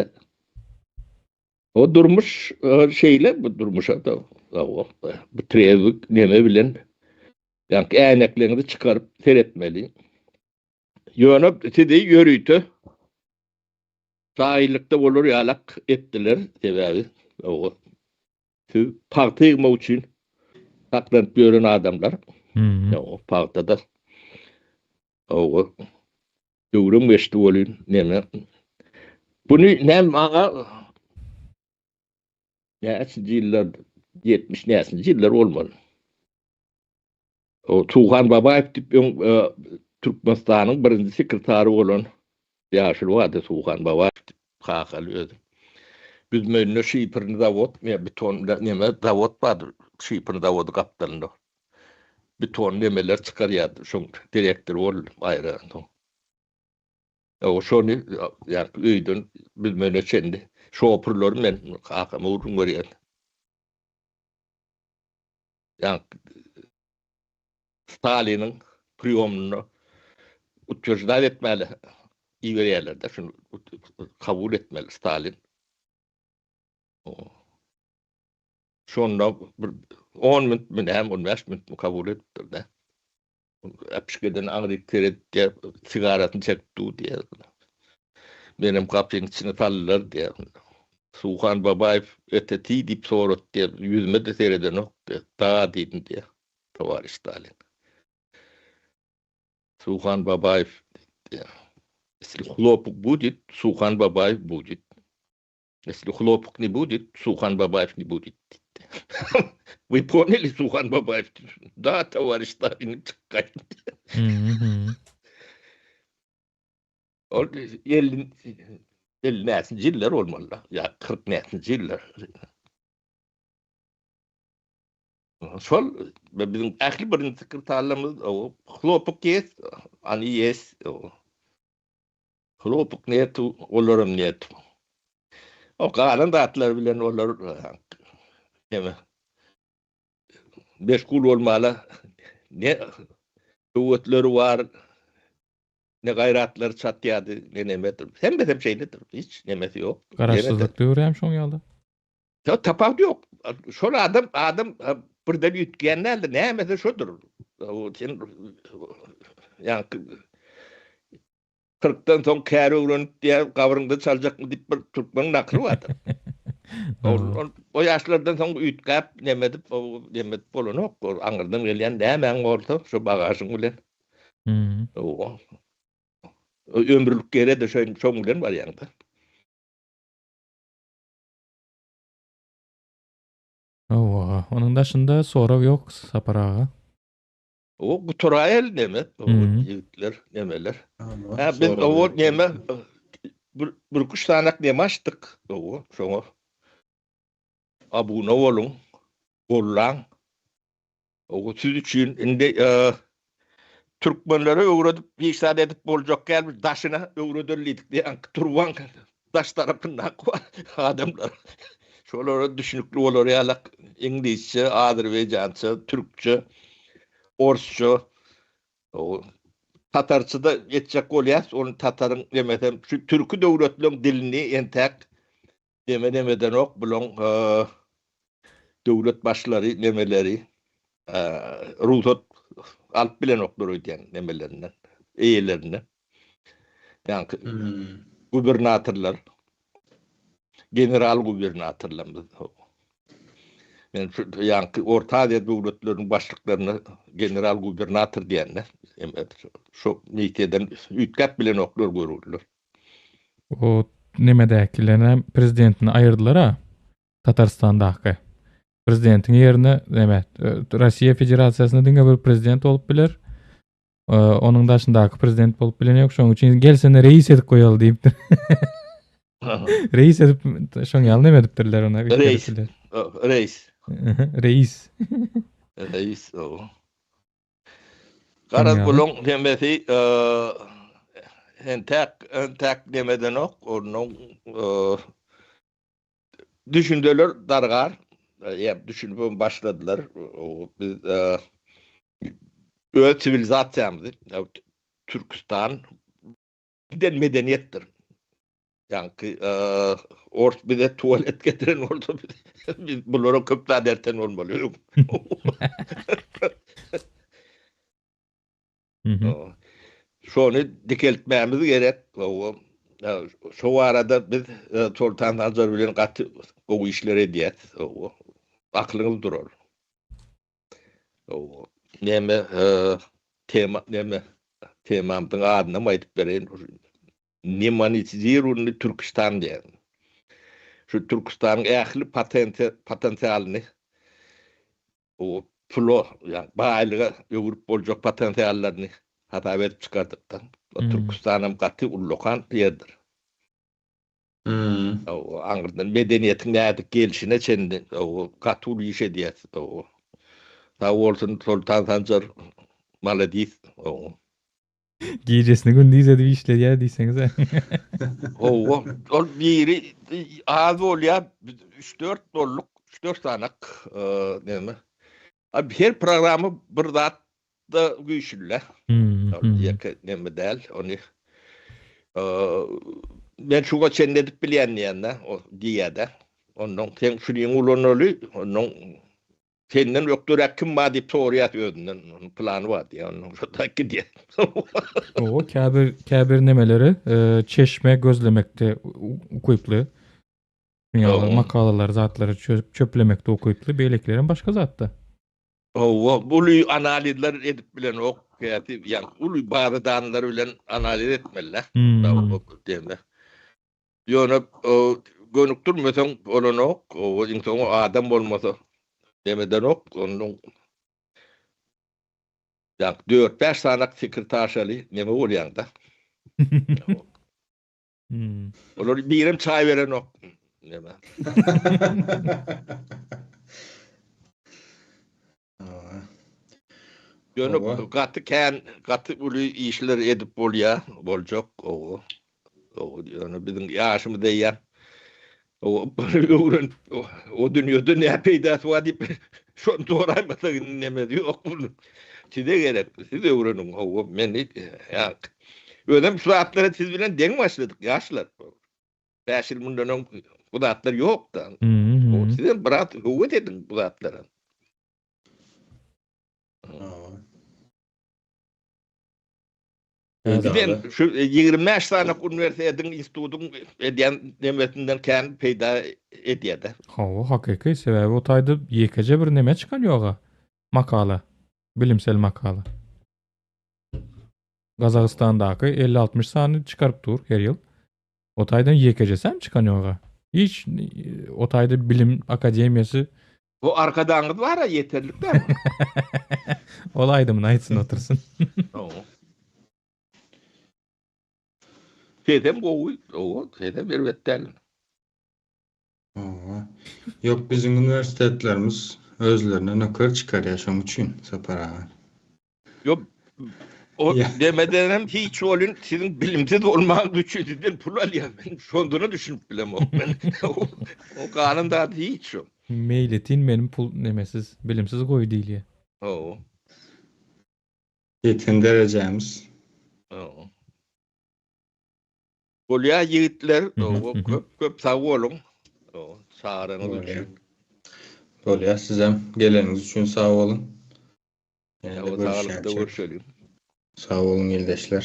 O durmuş e, şeýle bu durmuşa da bu trezwik neme bilen ýa-ni äýnekleriňizi çykaryp seretmeli. Ýöne sizi ýörite jaýlykda bolar ýalak etdiler sebäbi o Siz pagta ýygmak üçin saklanyp ýören adamlar. Ýok, pagtada owa döwrem geçdi welin neme. Buny näme maňa näçinji ýyllar 70 näçinji ýyllar bolmaly. O Suhan Babaýew diýip öň e, Türkmenistanyň birinji sekretary bolan ýaşuly bardy Suhan Babaýew diýip kakaly özi. Büzmeýinde şiferni zawod, ýa beton neme zawod bardy, şiferni zawody gapdalynda. Beton nemeler çykarýardy, şoň direktory boldy aýry soň. O şony ýa öýden Büzmeýine çenli şoförleri men kakama gürrüň berýän. Ýa Staliniň priýomyna utwерждать etmäli iberýärler-de, şuny kabul etmeli Stalin. Şonda bir 10 minutmy näme, 15 minutmy kabul edipdir-de. Äpişgeden aňryk seret diýýär, sigarasyny çekip dur diýýär. Menem gapyň içine saldylar diýýär. Suhan Babaýew это ty diýip sorady diýýär, ýüzüme-de seredenok diýýär. Da diýdim diýýär, towariş Stalin. Suhan Babaýew diýýär. Если hlopuk будет, Suhan Babaýew будет. Если hlopuk ne будет, Suhan Babaýew ne будет diýdi. Вы поняли, Suhan Babaýew? Da, towariş Stalin çykgaý. Ol 50 50 näçinji ýyllar bolmaly, ýa 40 näçinji ýyllar. Şol biziň ähli birinji sekretarlarymyz hlopuk ýes, ani ýes. Hlopuk netu, olaram netu. O galan zatlar bilen olar neme meşgul bolmala ne höwetleri bar, ne gaýratlary çatýardy, ne nemedir. Hemmesem şeýledir. Hiç nemesi ýok. Garaşsyzlyk döwri hem şoň ýaly. Ýok, tapawut ýok. Şol adam adam birden üýtgän däldir. Nämesi şodur. Sen ýaňky kyrkdan soň kär öwrenip diýär, gabryňda çaljakmy diýip bir türkmeniň nakyly bardyr. Ol o ýaşlardan soň üýtgäp, neme edip, neme edip bolanok. Ol aňyrdan gelýän nämäň bolsa, şo bagažyň bilen. Ömürlik ýere-de şoň bilen barýaň-da. Hawa, onuň daşynda sorag ýok Sapar aga. O gutaraýaly neme, o ýigitler, nemeler. Ha biz o neme bir bir üç sanak neme açdyk, o şoňa. Abuna boluň, gollaň. O siz üçin indi e, türkmenlere öwredip hiç zat edip boljak gel bir daşyna öwredeli diýdik diýen turban daş tarapyndaky adamlar. Şolara düşünikli bolar ýaly iňlisçe, azerbaýjança, türkçe, orsça, o tatarça da etjek bolýas, ony tataryň demesem şu türki döwletleriň dilini entäk Neme nemedenok bulaň döwlet başlary nemeleri rugsat alyp bilenoklar öýdýän nemelerinden eýelerinden. Ýaňky gubernatorlar general gubernatorlarymyz. Men şu ýaňky Orta Aziýa döwletleriniň başlyklaryna general gubernator diýende şu missiýadan üýtgäp bilenoklar görürler. O nemedäkilerine prezidentini aýyrdylar-a. Tatarstandaky. Prezidentiň ýerine neme Russiýa Federasiýasynda diňe bir prezident bolup biler. Onuň daşyndaky prezident bolup bilen ýok. Şonuň üçin gel seni reis edip goýaly diýipdir. Reis edip şoň ýaly neme edipdirler ona. Reis. Reis. Reis. Reis. Garaz bulaň hemmesi entäk entäk nemedenok onuň düşünjeler dargar ýa düşünip başladylar biz öz siwilizasiýamyzy Türküstan giden medeniýetdir. Ýaňky ors bize tualet getiren bolsa biz bulara köp zat erten bolmaly. Şony dikeltmämiz gerek. Şo barada biz Soltan Sanjar bilen gaty gowy işler edýäs. Aklyňyz durar. Näme tema näme temamyzyň adynam aýdyp bereýin. Nemonetizirowanyý Türküstan diýen. Şu Türküstanyň ähli potensialyny o. pula, ýa baýlyga öwrüp boljak potensiallaryny hasap edip çykardyk-da. Türküstanam gaty ullakan ýerdir. Aňyrdan medeniýetiň nädip gelşine çenli gaty uly iş edýär. Sag bolsun Soltan Sanjar maladis. Gijesini gündiz edip işledýär diýseňize. Hawa, ol biri az bolýar, 3-4 bolduk, 3-4 sanak näme. Her programma bir zat da güýçlüler. Ol ýeke neme däl, ony men şuňa çenli edip bilýän diýende, o diýýär-de. Ondan sen şuny ulanaly, ondan senden ökderäk kim bar diýip soraýar özünden. Onuň plany bar diýýär, ondan şo tak gidýär. O käbir käbir nemeleri çeşme gözlemekde ukyply. Ýa makalalary, zatlary çözüp çöplemekde ukyply, beýlekilerem başga zatda. Hawa, uly analizler edip bilenok, käsi ýa uly baza danlar bilen analiz etmeli-dä. Deme. Ýöne gönükdirmeseň bolanok, iň soňy adam bolmasa demedenok, onuň ýa dört-bäş sanak sekretarşaly neme bolýaň-da. Olar birem çaý berenok. Neme? Ýöne gaty kän, gaty uly işler edip bolýar, boljak. Owa. Owa, ýöne biziň ýaşymyz eýýäm owa, öwrenip, o dünýede näme peýdasy bar diýip, şony soraýmasak indi nemesi ýok bunuň. Size gerek, siz öwreniň, owa, meni ýa Özem şu zatlara siz bilen deň başladyk, ýaşlar. 5 ýyl mundan öň bu zatlar ýokdy. Siz hem biraz höwes ediň bu zatlara. Bizem şu 25 sany uniwersitetiň, institutyň edýän nemesinden kän peýda edýär-de. Hawa, hakyky, sebäbi o taýda ýekeje bir neme çykan ýoga. Makala. Bilimsel makala. Gazagystandaky 50-60 sany çykaryp dur her ýyl. O taýdan ýekejesem çykan ýoga. Hiç o taýda bilim akademiýasy Bu arkadaňyz bar-a ýeterlik däl. Ol aýdymyny aýtsyn otursyn. Sesem gowy, owa, sesem erbet däl. Owa. Ýok biziň uniwersitetlerimiz özlerine nöker çykarýar şoň üçin Sapar aga. Ýok o demedenem hiç bolun siziň bilimsiz bolmagyňyz üçin sizden pul alýar men şondana düşünip bilemok men. O galan zady hiç şo. Meýletin meniň pul nemesiz bilimsiz goý diýilýär. Hawa. Ýeten derejämiz. Hawa. Bolýar ýigitler, köp köp sag boluň. Çagyraňyz üçin. Bolýar, sizem geleniňiz üçin sag boluň. Ýene-de görüşýänçäk. Sag boluň ildeşler.